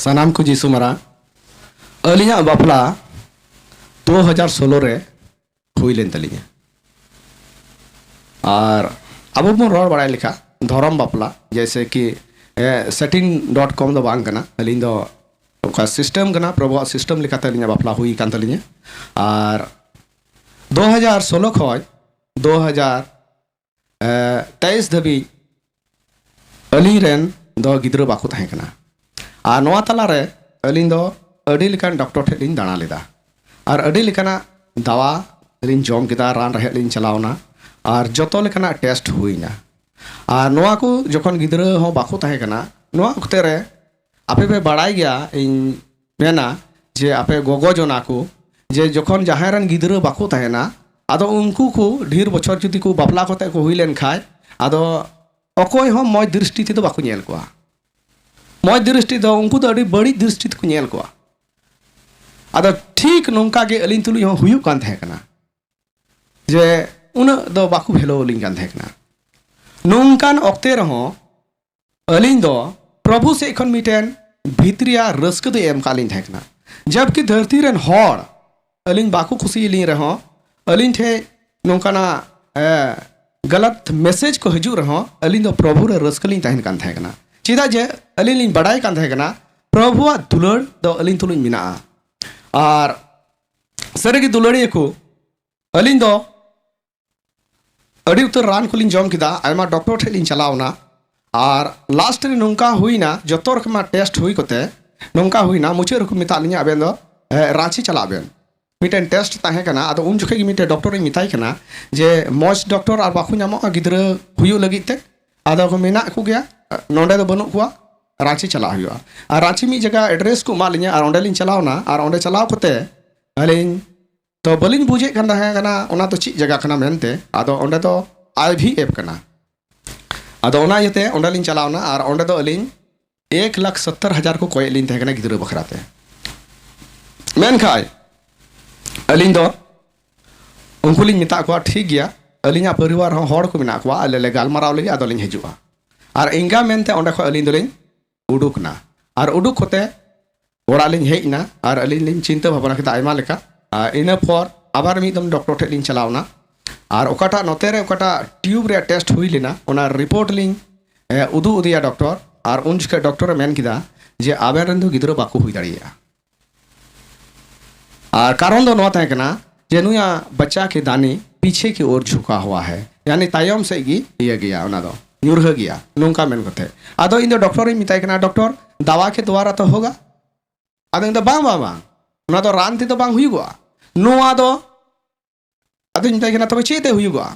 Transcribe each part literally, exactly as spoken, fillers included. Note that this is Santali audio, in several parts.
ᱥᱟᱱᱟᱢ ᱠᱚ ᱡᱤᱥᱩ ᱢᱟᱨᱟᱝ᱾ ᱟᱹᱞᱤᱧᱟᱜ ᱵᱟᱯᱞᱟ ᱫᱩ ᱦᱟᱡᱟᱨ ᱥᱳᱞᱳ ᱨᱮ ᱦᱩᱭ ᱞᱮᱱ ᱛᱟᱹᱞᱤᱧᱟ᱾ ᱟᱨ ᱟᱵᱚ ᱵᱚᱱ ᱨᱚᱲ ᱵᱟᱲᱟᱭ ᱞᱮᱠᱟ ᱫᱷᱚᱨᱚᱢ ᱵᱟᱯᱞᱟ, ᱡᱮᱭᱥᱮ ᱠᱤ ᱥᱮᱴᱤᱝ ᱰᱚᱴ ᱠᱚᱢ ᱫᱚ ᱵᱟᱝ ᱠᱟᱱᱟ᱾ ᱟᱹᱞᱤᱧ ᱫᱚ ᱚᱠᱟ ᱥᱤᱥᱴᱮᱢ ᱠᱟᱱᱟ, ᱯᱨᱚᱵᱷᱩᱣᱟᱜ ᱥᱤᱥᱴᱮᱢ ᱞᱮᱠᱟᱛᱮ ᱟᱹᱞᱤᱧᱟᱜ ᱵᱟᱯᱞᱟ ᱦᱩᱭ ᱟᱠᱟᱱ ᱛᱟᱹᱞᱤᱧᱟ᱾ ᱟᱨ ᱫᱩ ᱦᱟᱡᱟᱨ ᱥᱳᱞᱳ ᱠᱷᱚᱱ ᱫᱩ ᱦᱟᱡᱟᱨ ᱛᱮᱭᱤᱥ ᱫᱷᱟᱹᱵᱤᱡ ᱟᱹᱞᱤᱧ ᱨᱮᱱ ᱫᱚ ᱜᱤᱫᱽᱨᱟᱹ ᱵᱟᱠᱚ ᱛᱟᱦᱮᱸ ᱠᱟᱱᱟ᱾ ᱟᱨ ᱱᱚᱣᱟ ᱛᱟᱞᱟᱨᱮ ᱟᱹᱞᱤᱧ ᱫᱚ ᱟᱹᱰᱤ ᱞᱮᱠᱟᱱ ᱰᱚᱠᱴᱚᱨ ᱴᱷᱮᱱ ᱞᱤᱧ ᱫᱟᱬᱟ ᱞᱮᱫᱟ, ᱟᱨ ᱟᱹᱰᱤ ᱞᱮᱠᱟᱱᱟᱜ ᱫᱟᱣᱟ ᱞᱤᱧ ᱡᱚᱢ ᱠᱮᱫᱟ, ᱨᱟᱱ ᱨᱮᱦᱮᱫ ᱞᱤᱧ ᱪᱟᱞᱟᱣᱱᱟ, ᱟᱨ ᱡᱚᱛᱚ ᱞᱮᱠᱟᱱᱟᱜ ᱴᱮᱥᱴ ᱦᱩᱭᱱᱟ᱾ ᱟᱨ ᱱᱚᱣᱟ ᱠᱚ ᱡᱚᱠᱷᱚᱱ ᱜᱤᱫᱽᱨᱟᱹ ᱦᱚᱸ ᱵᱟᱠᱚ ᱛᱟᱦᱮᱸ ᱠᱟᱱᱟ, ᱱᱚᱣᱟ ᱚᱠᱛᱮ ᱨᱮ ᱟᱯᱮ ᱯᱮ ᱵᱟᱲᱟᱭ ᱜᱮᱭᱟ, ᱤᱧ ᱢᱮᱱᱟ ᱡᱮ ᱟᱯᱮ ᱜᱚᱜᱚ ᱡᱚᱱᱟ ᱠᱚ, ᱡᱮ ᱡᱚᱠᱷᱚᱱ ᱡᱟᱦᱟᱸᱭ ᱨᱮᱱ ᱜᱤᱫᱽᱨᱟᱹ ᱵᱟᱠᱚ ᱛᱟᱦᱮᱱᱟ, ᱟᱫᱚ ᱩᱱᱠᱩ ᱠᱚ ᱰᱷᱮᱨ ᱵᱚᱪᱷᱚᱨ ᱡᱩᱫᱤ ᱠᱚ ᱵᱟᱯᱞᱟ ᱠᱟᱛᱮ ᱠᱚ ᱦᱩᱭ ᱞᱮᱱ ᱠᱷᱟᱡ, ᱟᱫᱚ ᱚᱠᱚᱭ ᱦᱚᱸ ᱢᱚᱡᱽ ᱫᱨᱤᱥᱴᱤ ᱛᱮᱫᱚ ᱵᱟᱠᱚ ᱧᱮᱞ ᱠᱚᱣᱟ᱾ ᱢᱚᱡᱽ ᱫᱨᱤᱥᱴᱤ ᱫᱚ ᱩᱱᱠᱩ ᱫᱚ ᱟᱹᱰᱤ ᱵᱟᱹᱲᱤᱡ ᱫᱨᱤᱥᱴᱤ ᱛᱮᱠᱚ ᱧᱮᱞ ᱠᱚᱣᱟ᱾ ᱟᱫᱚ ᱴᱷᱤᱠ ᱱᱚᱝᱠᱟ ᱜᱮ ᱟᱹᱞᱤᱧ ᱛᱩᱞᱩᱡ ᱦᱚᱸ ᱦᱩᱭᱩᱜ ᱠᱟᱱ ᱛᱟᱦᱮᱸ ᱠᱟᱱᱟ, ᱡᱮ ᱩᱱᱟᱹᱜ ᱫᱚ ᱵᱟᱠᱚ ᱵᱷᱮᱞᱳ ᱟᱹᱞᱤᱧ ᱠᱟᱱ ᱛᱟᱦᱮᱸ ᱠᱟᱱᱟ᱾ ᱱᱚᱝᱠᱟᱱ ᱚᱠᱛᱮ ᱨᱮᱦᱚᱸ ᱟᱹᱞᱤᱧ ᱫᱚ ᱯᱨᱚᱵᱷᱩ ᱥᱮᱫ ᱠᱷᱚᱱ ᱢᱤᱫᱴᱮᱱ ᱵᱷᱤᱛᱨᱤᱭᱟ ᱨᱟᱹᱥᱠᱟᱹ ᱫᱚᱭ ᱮᱢ ᱠᱟᱜ ᱞᱤᱧ ᱛᱟᱦᱮᱸ ᱠᱟᱱᱟ᱾ ᱡᱟᱵᱠᱤ ᱫᱷᱟᱹᱨᱛᱤ ᱨᱮᱱ ᱦᱚᱲ ᱟᱹᱞᱤᱧ ᱵᱟᱠᱚ ᱠᱩᱥᱤᱭᱟᱞᱤᱧ ᱨᱮᱦᱚᱸ, ᱟᱹᱞᱤᱧ ᱴᱷᱮᱱ ᱱᱚᱝᱠᱟᱱᱟᱜ ᱮ, ᱜᱟᱞᱟᱛ ᱢᱮᱥᱮᱡᱽ ᱠᱚ ᱦᱤᱡᱩᱜ ᱨᱮᱦᱚᱸ, ᱟᱹᱞᱤᱧ ᱫᱚ ᱯᱨᱚᱵᱷᱩ ᱨᱮ ᱨᱟᱹᱥᱠᱟᱹ ᱞᱤᱧ ᱛᱟᱦᱮᱱ ᱠᱟᱱ ᱛᱟᱦᱮᱸ ᱠᱟᱱᱟ᱾ ᱪᱮᱫᱟᱜ ᱡᱮ ᱟᱹᱞᱤᱧ ᱞᱤᱧ ᱵᱟᱰᱟᱭ ᱠᱟᱱ ᱛᱟᱦᱮᱸ ᱠᱟᱱᱟ ᱯᱨᱚᱵᱷᱩᱣᱟᱜ ᱫᱩᱞᱟᱹᱲ ᱫᱚ ᱟᱹᱞᱤᱧ ᱛᱩᱞᱩᱡ ᱢᱮᱱᱟᱜᱼᱟ᱾ ᱟᱨ ᱥᱟᱹᱨᱤᱜᱮ ᱫᱩᱞᱟᱹᱲᱤᱭᱟᱹ ᱠᱚ, ᱟᱹᱞᱤᱧ ᱫᱚ ᱟᱹᱰᱤ ᱩᱛᱟᱹᱨ ᱨᱟᱱ ᱠᱚᱞᱤᱧ ᱡᱚᱢ ᱠᱮᱫᱟ, ᱟᱭᱢᱟ ᱰᱚᱠᱴᱚᱨ ᱴᱷᱮᱱ ᱞᱤᱧ ᱪᱟᱞᱟᱣ ᱮᱱᱟ᱾ ᱟᱨ ᱞᱟᱥᱴ ᱨᱮ ᱱᱚᱝᱠᱟ ᱦᱩᱭᱱᱟ, ᱡᱚᱛᱚ ᱨᱚᱠᱚᱢᱟᱜ ᱴᱮᱥᱴ ᱦᱩᱭ ᱠᱟᱛᱮ ᱱᱚᱝᱠᱟ ᱦᱩᱭᱱᱟ, ᱢᱩᱪᱟᱹᱫ ᱨᱮᱠᱚ ᱢᱮᱛᱟᱜ ᱞᱤᱧᱟ, "ᱟᱵᱮᱱ ᱫᱚ ᱮ, ᱨᱟᱸᱪᱤ ᱪᱟᱞᱟᱜ ᱵᱮᱱ᱾" ᱢᱤᱫᱴᱮᱱ ᱴᱮᱥᱴ ᱛᱟᱦᱮᱸ ᱠᱟᱱᱟ᱾ ᱟᱫᱚ ᱩᱱ ᱡᱚᱠᱷᱮᱡ ᱜᱮ ᱢᱤᱫᱴᱮᱱ ᱰᱚᱠᱴᱚᱨᱤᱧ ᱢᱮᱛᱟᱭ ᱠᱟᱱᱟ ᱡᱮ, "ᱢᱚᱡᱽ ᱰᱚᱠᱴᱚᱨ ᱟᱨ ᱵᱟᱠᱚ ᱧᱟᱢᱚᱜᱼᱟ ᱜᱤᱫᱽᱨᱟᱹ ᱦᱩᱭᱩᱜ ᱞᱟᱹᱜᱤᱫ ᱛᱮ?" ᱟᱫᱚ ᱠᱚ, "ᱢᱮᱱᱟᱜ ᱠᱚᱜᱮᱭᱟ, ᱱᱚᱸᱰᱮ ᱫᱚ ᱵᱟᱹᱱᱩᱜ ᱠᱚᱣᱟ, ᱨᱟᱸᱪᱤ ᱪᱟᱞᱟᱜ ᱦᱩᱭᱩᱜᱼᱟ᱾" ᱟᱨ ᱨᱟᱸᱪᱤ ᱢᱤᱫ ᱡᱟᱭᱜᱟ ᱮᱰᱨᱮᱥ ᱠᱚ ᱮᱢᱟᱜ ᱞᱤᱧᱟ, ᱟᱨ ᱚᱸᱰᱮ ᱞᱤᱧ ᱪᱟᱞᱟᱣ ᱮᱱᱟ᱾ ᱟᱨ ᱚᱸᱰᱮ ᱪᱟᱞᱟᱣ ᱠᱟᱛᱮ ᱟᱹᱞᱤᱧ ᱛᱚ ᱵᱟᱹᱞᱤᱧ ᱵᱩᱡᱮᱫ ᱠᱟᱱ ᱛᱟᱦᱮᱸ ᱠᱟᱱᱟ ᱚᱱᱟ ᱫᱚ ᱪᱮᱫ ᱡᱟᱭᱜᱟ ᱠᱟᱱᱟ ᱢᱮᱱᱛᱮ᱾ ᱟᱫᱚ ᱚᱸᱰᱮ ᱫᱚ ᱟᱭ ᱵᱷᱤ ᱮᱯᱷ ᱠᱟᱱᱟ᱾ ᱟᱫᱚ ᱚᱱᱟ ᱤᱭᱟᱹᱛᱮ ᱚᱸᱰᱮ ᱞᱤᱧ ᱪᱟᱞᱟᱣ ᱮᱱᱟ, ᱟᱨ ᱚᱸᱰᱮ ᱫᱚ ᱟᱹᱞᱤᱧ ᱮᱠ ᱞᱟᱠᱷ ᱥᱚᱛᱛᱚᱨ ᱦᱟᱡᱟᱨ ᱠᱚ ᱠᱚᱭᱮᱫ ᱞᱤᱧ ᱛᱟᱦᱮᱸ ᱠᱟᱱᱟ ᱜᱤᱫᱽᱨᱟᱹ ᱵᱟᱠᱷᱨᱟ ᱛᱮ᱾ ᱢᱮᱱᱠᱷᱟᱱ ᱟᱹᱞᱤᱧ ᱫᱚ ᱩᱱᱠᱩ ᱞᱤᱧ ᱢᱮᱛᱟᱜ ᱠᱚᱣᱟ, "ᱴᱷᱤᱠ ᱜᱮᱭᱟ, ᱟᱹᱞᱤᱧᱟᱜ ᱯᱚᱨᱤᱵᱟᱨ ᱦᱚᱸ ᱦᱚᱲ ᱠᱚ ᱢᱮᱱᱟᱜ ᱠᱚᱣᱟ, ᱟᱞᱮ ᱞᱮ ᱜᱟᱞᱢᱟᱨᱟᱣ ᱞᱮᱜᱮ, ᱟᱫᱚ ᱞᱤᱧ ᱦᱤᱡᱩᱜᱼᱟ᱾" ᱟᱨ ᱤᱱᱠᱟ ᱢᱮᱱᱛᱮ ᱚᱸᱰᱮ ᱠᱷᱚᱱ ᱟᱹᱞᱤᱧ ᱫᱚᱞᱤᱧ ᱩᱰᱩᱠ ᱮᱱᱟ᱾ ᱟᱨ ᱩᱰᱩᱠ ᱠᱟᱛᱮ ᱚᱲᱟᱜ ᱞᱤᱧ ᱦᱮᱡ ᱮᱱᱟ ᱟᱨ ᱟᱹᱞᱤᱧ ᱞᱤᱧ ᱪᱤᱱᱛᱟᱹ ᱵᱷᱟᱵᱽᱱᱟ ᱠᱮᱫᱟ ᱟᱭᱢᱟ ᱞᱮᱠᱟ᱾ ᱟᱨ ᱤᱱᱟᱹ ᱯᱚᱨ ᱟᱵᱟᱨ ᱢᱤᱫ ᱫᱚᱢ ᱰᱚᱠᱴᱚᱨ ᱴᱷᱮᱱ ᱞᱤᱧ ᱪᱟᱞᱟᱣ ᱮᱱᱟ᱾ ᱟᱨ ᱚᱠᱟᱴᱟᱜ ᱱᱚᱛᱮ ᱨᱮ ᱚᱠᱟᱴᱟᱜ ᱴᱤᱭᱩᱵᱽ ᱨᱮᱭᱟᱜ ᱴᱮᱥᱴ ᱦᱩᱭ ᱞᱮᱱᱟ, ᱚᱱᱟ ᱨᱤᱯᱳᱨᱴ ᱞᱤᱧ ᱮ, ᱩᱫᱩᱜ ᱟᱫᱮᱭᱟ ᱰᱚᱠᱴᱚᱨ᱾ ᱟᱨ ᱩᱱ ᱡᱚᱠᱷᱮᱡ ᱰᱚᱠᱴᱚᱨ ᱮ ᱢᱮᱱ ᱠᱮᱫᱟ ᱡᱮ ᱟᱵᱮᱱ ᱨᱮᱱ ᱫᱚ ᱜᱤᱫᱽᱨᱟᱹ ᱵᱟᱠᱚ ᱦᱩᱭ ᱫᱟᱲᱮᱭᱟᱜᱼᱟ᱾ ᱟᱨ ᱠᱟᱨᱚᱱ ᱫᱚ ᱱᱚᱣᱟ ᱛᱟᱦᱮᱸ ᱠᱟᱱᱟ ᱡᱮ ᱱᱩᱭᱟ ᱵᱟᱪᱪᱟ ᱠᱮ ᱫᱟᱱᱤ ᱯᱤᱪᱷᱮ ᱠᱤ ᱳᱨ ᱡᱷᱩᱠᱟ ᱦᱩᱟ ᱦᱮ, ᱭᱟᱱᱤ ᱛᱟᱭᱚᱢ ᱥᱮᱫ ᱜᱮ ᱤᱭᱟᱹ ᱜᱮᱭᱟ, ᱚᱱᱟ ᱫᱚ ᱧᱩᱨᱦᱟᱹ ᱜᱮᱭᱟ, ᱱᱚᱝᱠᱟ ᱢᱮᱱ ᱠᱟᱛᱮ᱾ ᱟᱫᱚ ᱤᱧ ᱫᱚ ᱰᱚᱠᱴᱚᱨ ᱤᱧ ᱢᱮᱛᱟᱭ ᱠᱟᱱᱟ, ᱰᱚᱠᱴᱚᱨ, ᱫᱟᱣᱟ ᱠᱮ ᱫᱣᱟᱨᱟ ᱛᱚ ᱦᱳᱜᱟ? ᱟᱫᱚ ᱤᱧ ᱫᱚ, ᱵᱟᱝ, ᱵᱟᱝ, ᱵᱟᱝ, ᱚᱱᱟ ᱫᱚ ᱨᱟᱱ ᱛᱮᱫᱚ ᱵᱟᱝ ᱦᱩᱭᱩᱜᱚᱜᱼᱟ, ᱱᱚᱣᱟ ᱫᱚ᱾ ᱟᱫᱚᱧ ᱢᱮᱛᱟᱭ ᱠᱟᱱᱟ, ᱛᱚᱵᱮ ᱪᱮᱫ ᱛᱮ ᱦᱩᱭᱩᱜᱚᱜᱼᱟ?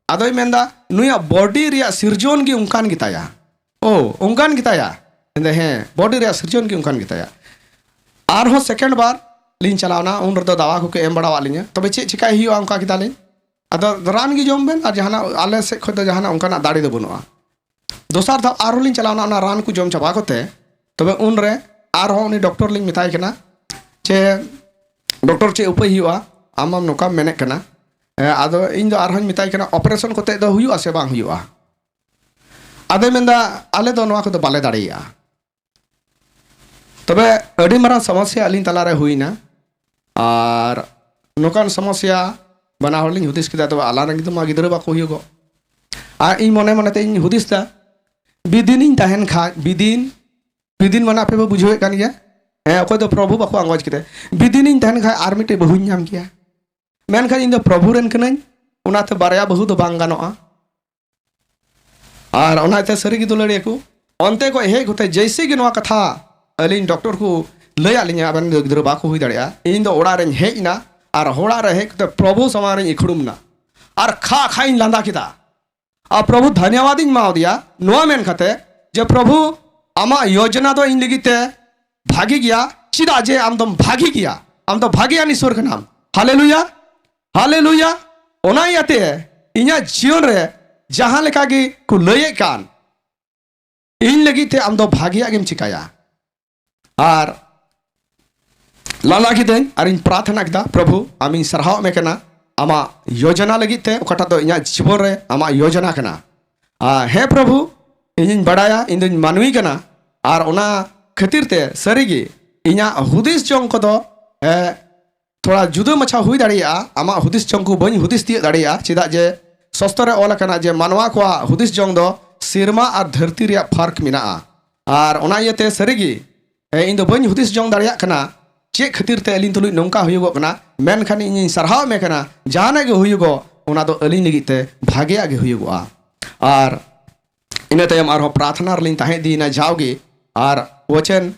ᱟᱫᱚᱭ ᱢᱮᱱᱫᱟ, ᱱᱩᱭᱟᱜ ᱵᱚᱰᱤ ᱨᱮᱭᱟᱜ ᱥᱤᱨᱡᱚᱱ ᱜᱮ ᱚᱱᱠᱟᱱ ᱜᱮᱛᱟᱭᱟ᱾ ᱳ, ᱚᱱᱠᱟᱱ ᱜᱮᱛᱟᱭᱟ? ᱢᱮᱱᱫᱟ, ᱦᱮᱸ, ᱵᱚᱰᱤ ᱨᱮᱭᱟᱜ ᱥᱤᱨᱡᱚᱱ ᱜᱮ ᱚᱱᱠᱟᱱ ᱜᱮᱛᱟᱭᱟ᱾ ᱟᱨᱦᱚᱸ ᱥᱮᱠᱮᱱᱰ ᱵᱟᱨ ᱞᱤᱧ ᱪᱟᱞᱟᱣᱱᱟ, ᱩᱱ ᱨᱮᱫᱚ ᱫᱟᱣᱟ ᱠᱚᱠᱚ ᱮᱢ ᱵᱟᱲᱟᱣᱟᱫ ᱞᱤᱧᱟ, ᱛᱚᱵᱮ ᱪᱮᱫ ᱪᱮᱠᱟᱭ ᱦᱩᱭᱩᱜᱼᱟ ᱚᱱᱠᱟ ᱠᱮᱫᱟᱞᱤᱧ᱾ ᱟᱫᱚ ᱨᱟᱱ ᱜᱮ ᱡᱚᱢ ᱵᱮᱱ, ᱟᱨ ᱡᱟᱦᱟᱱᱟᱜ ᱟᱞᱮ ᱥᱮᱫ ᱠᱷᱚᱱ ᱫᱚ ᱡᱟᱦᱟᱱᱟᱜ ᱚᱱᱠᱟᱱᱟᱜ ᱫᱟᱲᱮ ᱫᱚ ᱵᱟᱹᱱᱩᱜᱼᱟ᱾ ᱫᱚᱥᱟᱨ ᱫᱷᱟᱣ ᱟᱨᱦᱚᱸ ᱞᱤᱧ ᱪᱟᱞᱟᱣᱱᱟ, ᱚᱱᱟ ᱨᱟᱱ ᱠᱚ ᱡᱚᱢ ᱪᱟᱵᱟ ᱠᱟᱛᱮ, ᱛᱚᱵᱮ ᱩᱱᱨᱮ ᱟᱨᱦᱚᱸ ᱩᱱᱤ ᱰᱚᱠᱴᱚᱨ ᱞᱤᱧ ᱢᱮᱛᱟᱭ ᱠᱟᱱᱟ ᱡᱮ, ᱰᱚᱠᱴᱚᱨ, ᱪᱮᱫ ᱩᱯᱟᱹᱭ ᱦᱩᱭᱩᱜᱼᱟ? ᱟᱢ ᱢᱟᱢ ᱱᱚᱝᱠᱟᱢ ᱢᱮᱱᱮᱫ ᱠᱟᱱᱟ᱾ ᱮ, ᱟᱫᱚ ᱤᱧ ᱫᱚ ᱟᱨᱦᱚᱸᱧ ᱢᱮᱛᱟᱭ ᱠᱟᱱᱟ, ᱚᱯᱟᱨᱮᱥᱚᱱ ᱠᱟᱛᱮ ᱫᱚ ᱦᱩᱭᱩᱜᱼᱟ ᱥᱮ ᱵᱟᱝ ᱦᱩᱭᱩᱜᱼᱟ? ᱟᱫᱚᱭ ᱢᱮᱱᱫᱟ, ᱟᱞᱮ ᱫᱚ ᱱᱚᱣᱟ ᱠᱚᱫᱚ ᱵᱟᱞᱮ ᱫᱟᱲᱮᱭᱟᱜᱼᱟ᱾ ᱛᱚᱵᱮ ᱟᱹᱰᱤ ᱢᱟᱨᱟᱝ ᱥᱚᱢᱚᱥᱥᱟ ᱟᱹᱞᱤᱧ ᱛᱟᱞᱟᱨᱮ ᱦᱩᱭᱱᱟ᱾ ᱟᱨ ᱱᱚᱝᱠᱟᱱ ᱥᱚᱢᱚᱥᱥᱟ ᱵᱟᱱᱟ ᱦᱚᱲ ᱞᱤᱧ ᱦᱩᱫᱤᱥ ᱠᱮᱫᱟ, ᱛᱚᱵᱮ ᱟᱞᱟᱝ ᱨᱮᱱ ᱜᱤᱫᱽᱨᱟᱹ ᱢᱟ ᱜᱤᱫᱽᱨᱟᱹ ᱵᱟᱠᱚ ᱦᱩᱭᱩᱜᱚᱜ᱾ ᱟᱨ ᱤᱧ ᱢᱚᱱᱮ ᱢᱚᱱᱮ ᱛᱮᱧ ᱦᱩᱫᱤᱥ ᱫᱟ, ᱵᱤᱫᱤᱱᱤᱧ ᱛᱟᱦᱮᱱ ᱠᱷᱟᱡ, ᱵᱤᱫᱤᱱ, ᱵᱤᱫᱤᱱ ᱢᱟᱱᱮ ᱟᱯᱮ ᱯᱮ ᱵᱩᱡᱷᱟᱹᱣᱮᱫ ᱠᱟᱱ ᱜᱮᱭᱟ, ᱦᱮᱸ, ᱚᱠᱚᱭ ᱫᱚ ᱯᱨᱚᱵᱷᱩ ᱵᱟᱠᱚ ᱟᱸᱜᱚᱪ ᱠᱮᱫᱟ, ᱵᱤᱫᱤᱱᱤᱧ ᱛᱟᱦᱮᱱ ᱠᱷᱟᱡ ᱟᱨ ᱢᱤᱫᱴᱮᱡ ᱵᱟᱹᱦᱩᱧ ᱧᱟᱢ ᱠᱮᱭᱟ᱾ ᱢᱮᱱᱠᱷᱟᱱ ᱤᱧ ᱫᱚ ᱯᱨᱚᱵᱷᱩ ᱨᱮᱱ ᱠᱟᱹᱱᱟᱹᱧ, ᱚᱱᱟᱛᱮ ᱵᱟᱨᱭᱟ ᱵᱟᱹᱦᱩ ᱫᱚ ᱵᱟᱝ ᱜᱟᱱᱚᱜᱼᱟ᱾ ᱟᱨ ᱚᱱᱟᱛᱮ ᱥᱟᱹᱨᱤ ᱜᱮ ᱫᱩᱞᱟᱹᱲᱤᱭᱟᱹ ᱠᱚ, ᱚᱱᱛᱮ ᱠᱷᱚᱡ ᱦᱮᱡ ᱠᱟᱛᱮ ᱡᱮᱭᱥᱮ ᱜᱮ ᱱᱚᱣᱟ ᱠᱟᱛᱷᱟ ᱟᱹᱞᱤᱧ ᱰᱚᱠᱴᱚᱨ ᱠᱚ ᱞᱟᱹᱭᱟᱫ ᱞᱤᱧᱟ, ᱟᱵᱮᱱ ᱫᱚ ᱜᱤᱫᱽᱨᱟᱹ ᱵᱟᱠᱚ ᱦᱩᱭ ᱫᱟᱲᱮᱭᱟᱜᱼᱟ, ᱤᱧ ᱫᱚ ᱚᱲᱟᱜ ᱨᱮᱧ ᱦᱮᱡ ᱮᱱᱟ ᱟᱨ ᱚᱲᱟᱜ ᱨᱮ ᱦᱮᱡ ᱠᱟᱛᱮ ᱯᱨᱚᱵᱷᱩ ᱥᱟᱢᱟᱝ ᱨᱮᱧ ᱤᱠᱷᱲᱩᱢ ᱮᱱᱟ ᱟᱨ ᱠᱷᱟ ᱠᱷᱟ ᱤᱧ ᱞᱟᱸᱫᱟ ᱠᱮᱫᱟ᱾ ᱟᱨ ᱯᱨᱚᱵᱷᱩ ᱫᱷᱟᱱᱭᱟᱵᱟᱫ ᱤᱧ ᱮᱢᱟᱣᱟᱫᱮᱭᱟ ᱱᱚᱣᱟ ᱢᱮᱱ ᱠᱟᱛᱮ ᱡᱮ, ᱯᱨᱚᱵᱷᱩ, ᱟᱢᱟᱜ ᱭᱳᱡᱚᱱᱟ ᱫᱚ ᱤᱧ ᱞᱟᱹᱜᱤᱫ ᱛᱮ ᱵᱷᱟᱜᱮ ᱜᱮᱭᱟ, ᱪᱮᱫᱟᱜ ᱡᱮ ᱟᱢ ᱫᱚᱢ ᱵᱷᱟᱜᱮ ᱜᱮᱭᱟ, ᱟᱢ ᱫᱚ ᱵᱷᱟᱜᱮᱭᱟᱱ ᱤᱥᱚᱨ ᱠᱟᱱᱟᱢ᱾ ᱦᱟᱞᱮᱞᱩᱭᱟ, ᱦᱟᱞᱮᱞᱩᱭᱟ᱾ ᱚᱱᱟ ᱤᱭᱟᱹᱛᱮ ᱤᱧᱟᱹᱜ ᱡᱤᱭᱚᱱ ᱨᱮ ᱡᱟᱦᱟᱸ ᱞᱮᱠᱟ ᱜᱮ ᱠᱚ ᱞᱟᱹᱭᱮᱫ ᱠᱟᱱ, ᱤᱧ ᱞᱟᱹᱜᱤᱫ ᱛᱮ ᱟᱢ ᱫᱚ ᱵᱷᱟᱜᱮᱭᱟᱜ ᱜᱮᱢ ᱪᱤᱠᱟᱹᱭᱟ᱾ ᱟᱨ ᱞᱟᱸᱫᱟ ᱠᱤᱫᱟᱹᱧ ᱟᱨᱤᱧ ᱯᱨᱟᱨᱛᱷᱚᱱᱟ ᱠᱮᱫᱟ, ᱯᱨᱚᱵᱷᱩ, ᱟᱢᱤᱧ ᱥᱟᱨᱦᱟᱣ ᱢᱮ ᱠᱟᱱᱟ ᱟᱢᱟᱜ ᱭᱳᱡᱚᱱᱟ ᱞᱟᱹᱜᱤᱫ ᱛᱮ, ᱚᱠᱟᱴᱟᱜ ᱫᱚ ᱤᱧᱟᱹᱜ ᱡᱤᱵᱚᱱ ᱨᱮ ᱟᱢᱟᱜ ᱭᱳᱡᱚᱱᱟ ᱠᱟᱱᱟ᱾ ᱟᱨ ᱦᱮᱸ ᱯᱨᱚᱵᱷᱩ, ᱤᱧᱤᱧ ᱵᱟᱰᱟᱭᱟ ᱤᱧ ᱫᱚᱧ ᱢᱟᱹᱱᱢᱤ ᱠᱟᱱᱟ, ᱟᱨ ᱚᱱᱟ ᱠᱷᱟᱹᱛᱤᱨ ᱛᱮ ᱥᱟᱹᱨᱤᱜᱮ ᱤᱧᱟᱹᱜ ᱦᱩᱫᱤᱥ ᱡᱚᱝ ᱠᱚᱫᱚ ᱮ, ᱛᱷᱚᱲᱟ ᱡᱩᱫᱟᱹ ᱢᱟᱪᱷᱟ ᱦᱩᱭ ᱫᱟᱲᱮᱭᱟᱜᱼᱟ᱾ ᱟᱢᱟᱜ ᱦᱩᱫᱤᱥ ᱡᱚᱝ ᱠᱚ ᱵᱟᱹᱧ ᱦᱩᱫᱤᱥ ᱛᱤᱭᱳᱜ ᱫᱟᱲᱮᱭᱟᱜᱼᱟ, ᱪᱮᱫᱟᱜ ᱡᱮ ᱥᱚᱥᱛᱚ ᱨᱮ ᱚᱞ ᱟᱠᱟᱱᱟ ᱡᱮ ᱢᱟᱱᱣᱟ ᱠᱚᱣᱟᱜ ᱦᱩᱫᱤᱥ ᱡᱚᱝ ᱫᱚ ᱥᱮᱨᱢᱟ ᱟᱨ ᱫᱷᱟᱹᱨᱛᱤ ᱨᱮᱭᱟᱜ ᱯᱷᱟᱨᱠ ᱢᱮᱱᱟᱜᱼᱟ᱾ ᱟᱨ ᱚᱱᱟ ᱤᱭᱟᱹᱛᱮ ᱥᱟᱹᱨᱤᱜᱮ ᱮ, ᱤᱧ ᱫᱚ ᱵᱟᱹᱧ ᱦᱩᱫᱤᱥ ᱡᱚᱝ ᱫᱟᱲᱮᱭᱟᱜ ᱠᱟᱱᱟ ᱪᱮᱫ ᱠᱷᱟᱹᱛᱤᱨ ᱛᱮ ᱟᱹᱞᱤᱧ ᱛᱩᱞᱩᱡ ᱱᱚᱝᱠᱟ ᱦᱩᱭᱩᱜᱚᱜ ᱠᱟᱱᱟ, ᱢᱮᱱᱠᱷᱟᱱ ᱤᱧᱤᱧ ᱥᱟᱨᱦᱟᱣ ᱢᱮ ᱠᱟᱱᱟ, ᱡᱟᱦᱟᱱᱟᱜ ᱜᱮ ᱦᱩᱭᱩᱜᱚᱜ ᱚᱱᱟ ᱫᱚ ᱟᱹᱞᱤᱧ ᱞᱟᱹᱜᱤᱫ ᱛᱮ ᱵᱷᱟᱜᱮᱭᱟᱜ ᱜᱮ ᱦᱩᱭᱩᱜᱚᱜᱼᱟ᱾ ᱟᱨ ᱤᱱᱟᱹ ᱛᱟᱭᱚᱢ ᱟᱨᱦᱚᱸ ᱯᱨᱟᱨᱛᱷᱱᱟ ᱨᱮᱞᱤᱧ ᱛᱟᱦᱮᱸ ᱤᱫᱤᱭᱮᱱᱟ ᱡᱟᱣᱜᱮ᱾ ᱟᱨ ᱣᱟᱪᱮᱱ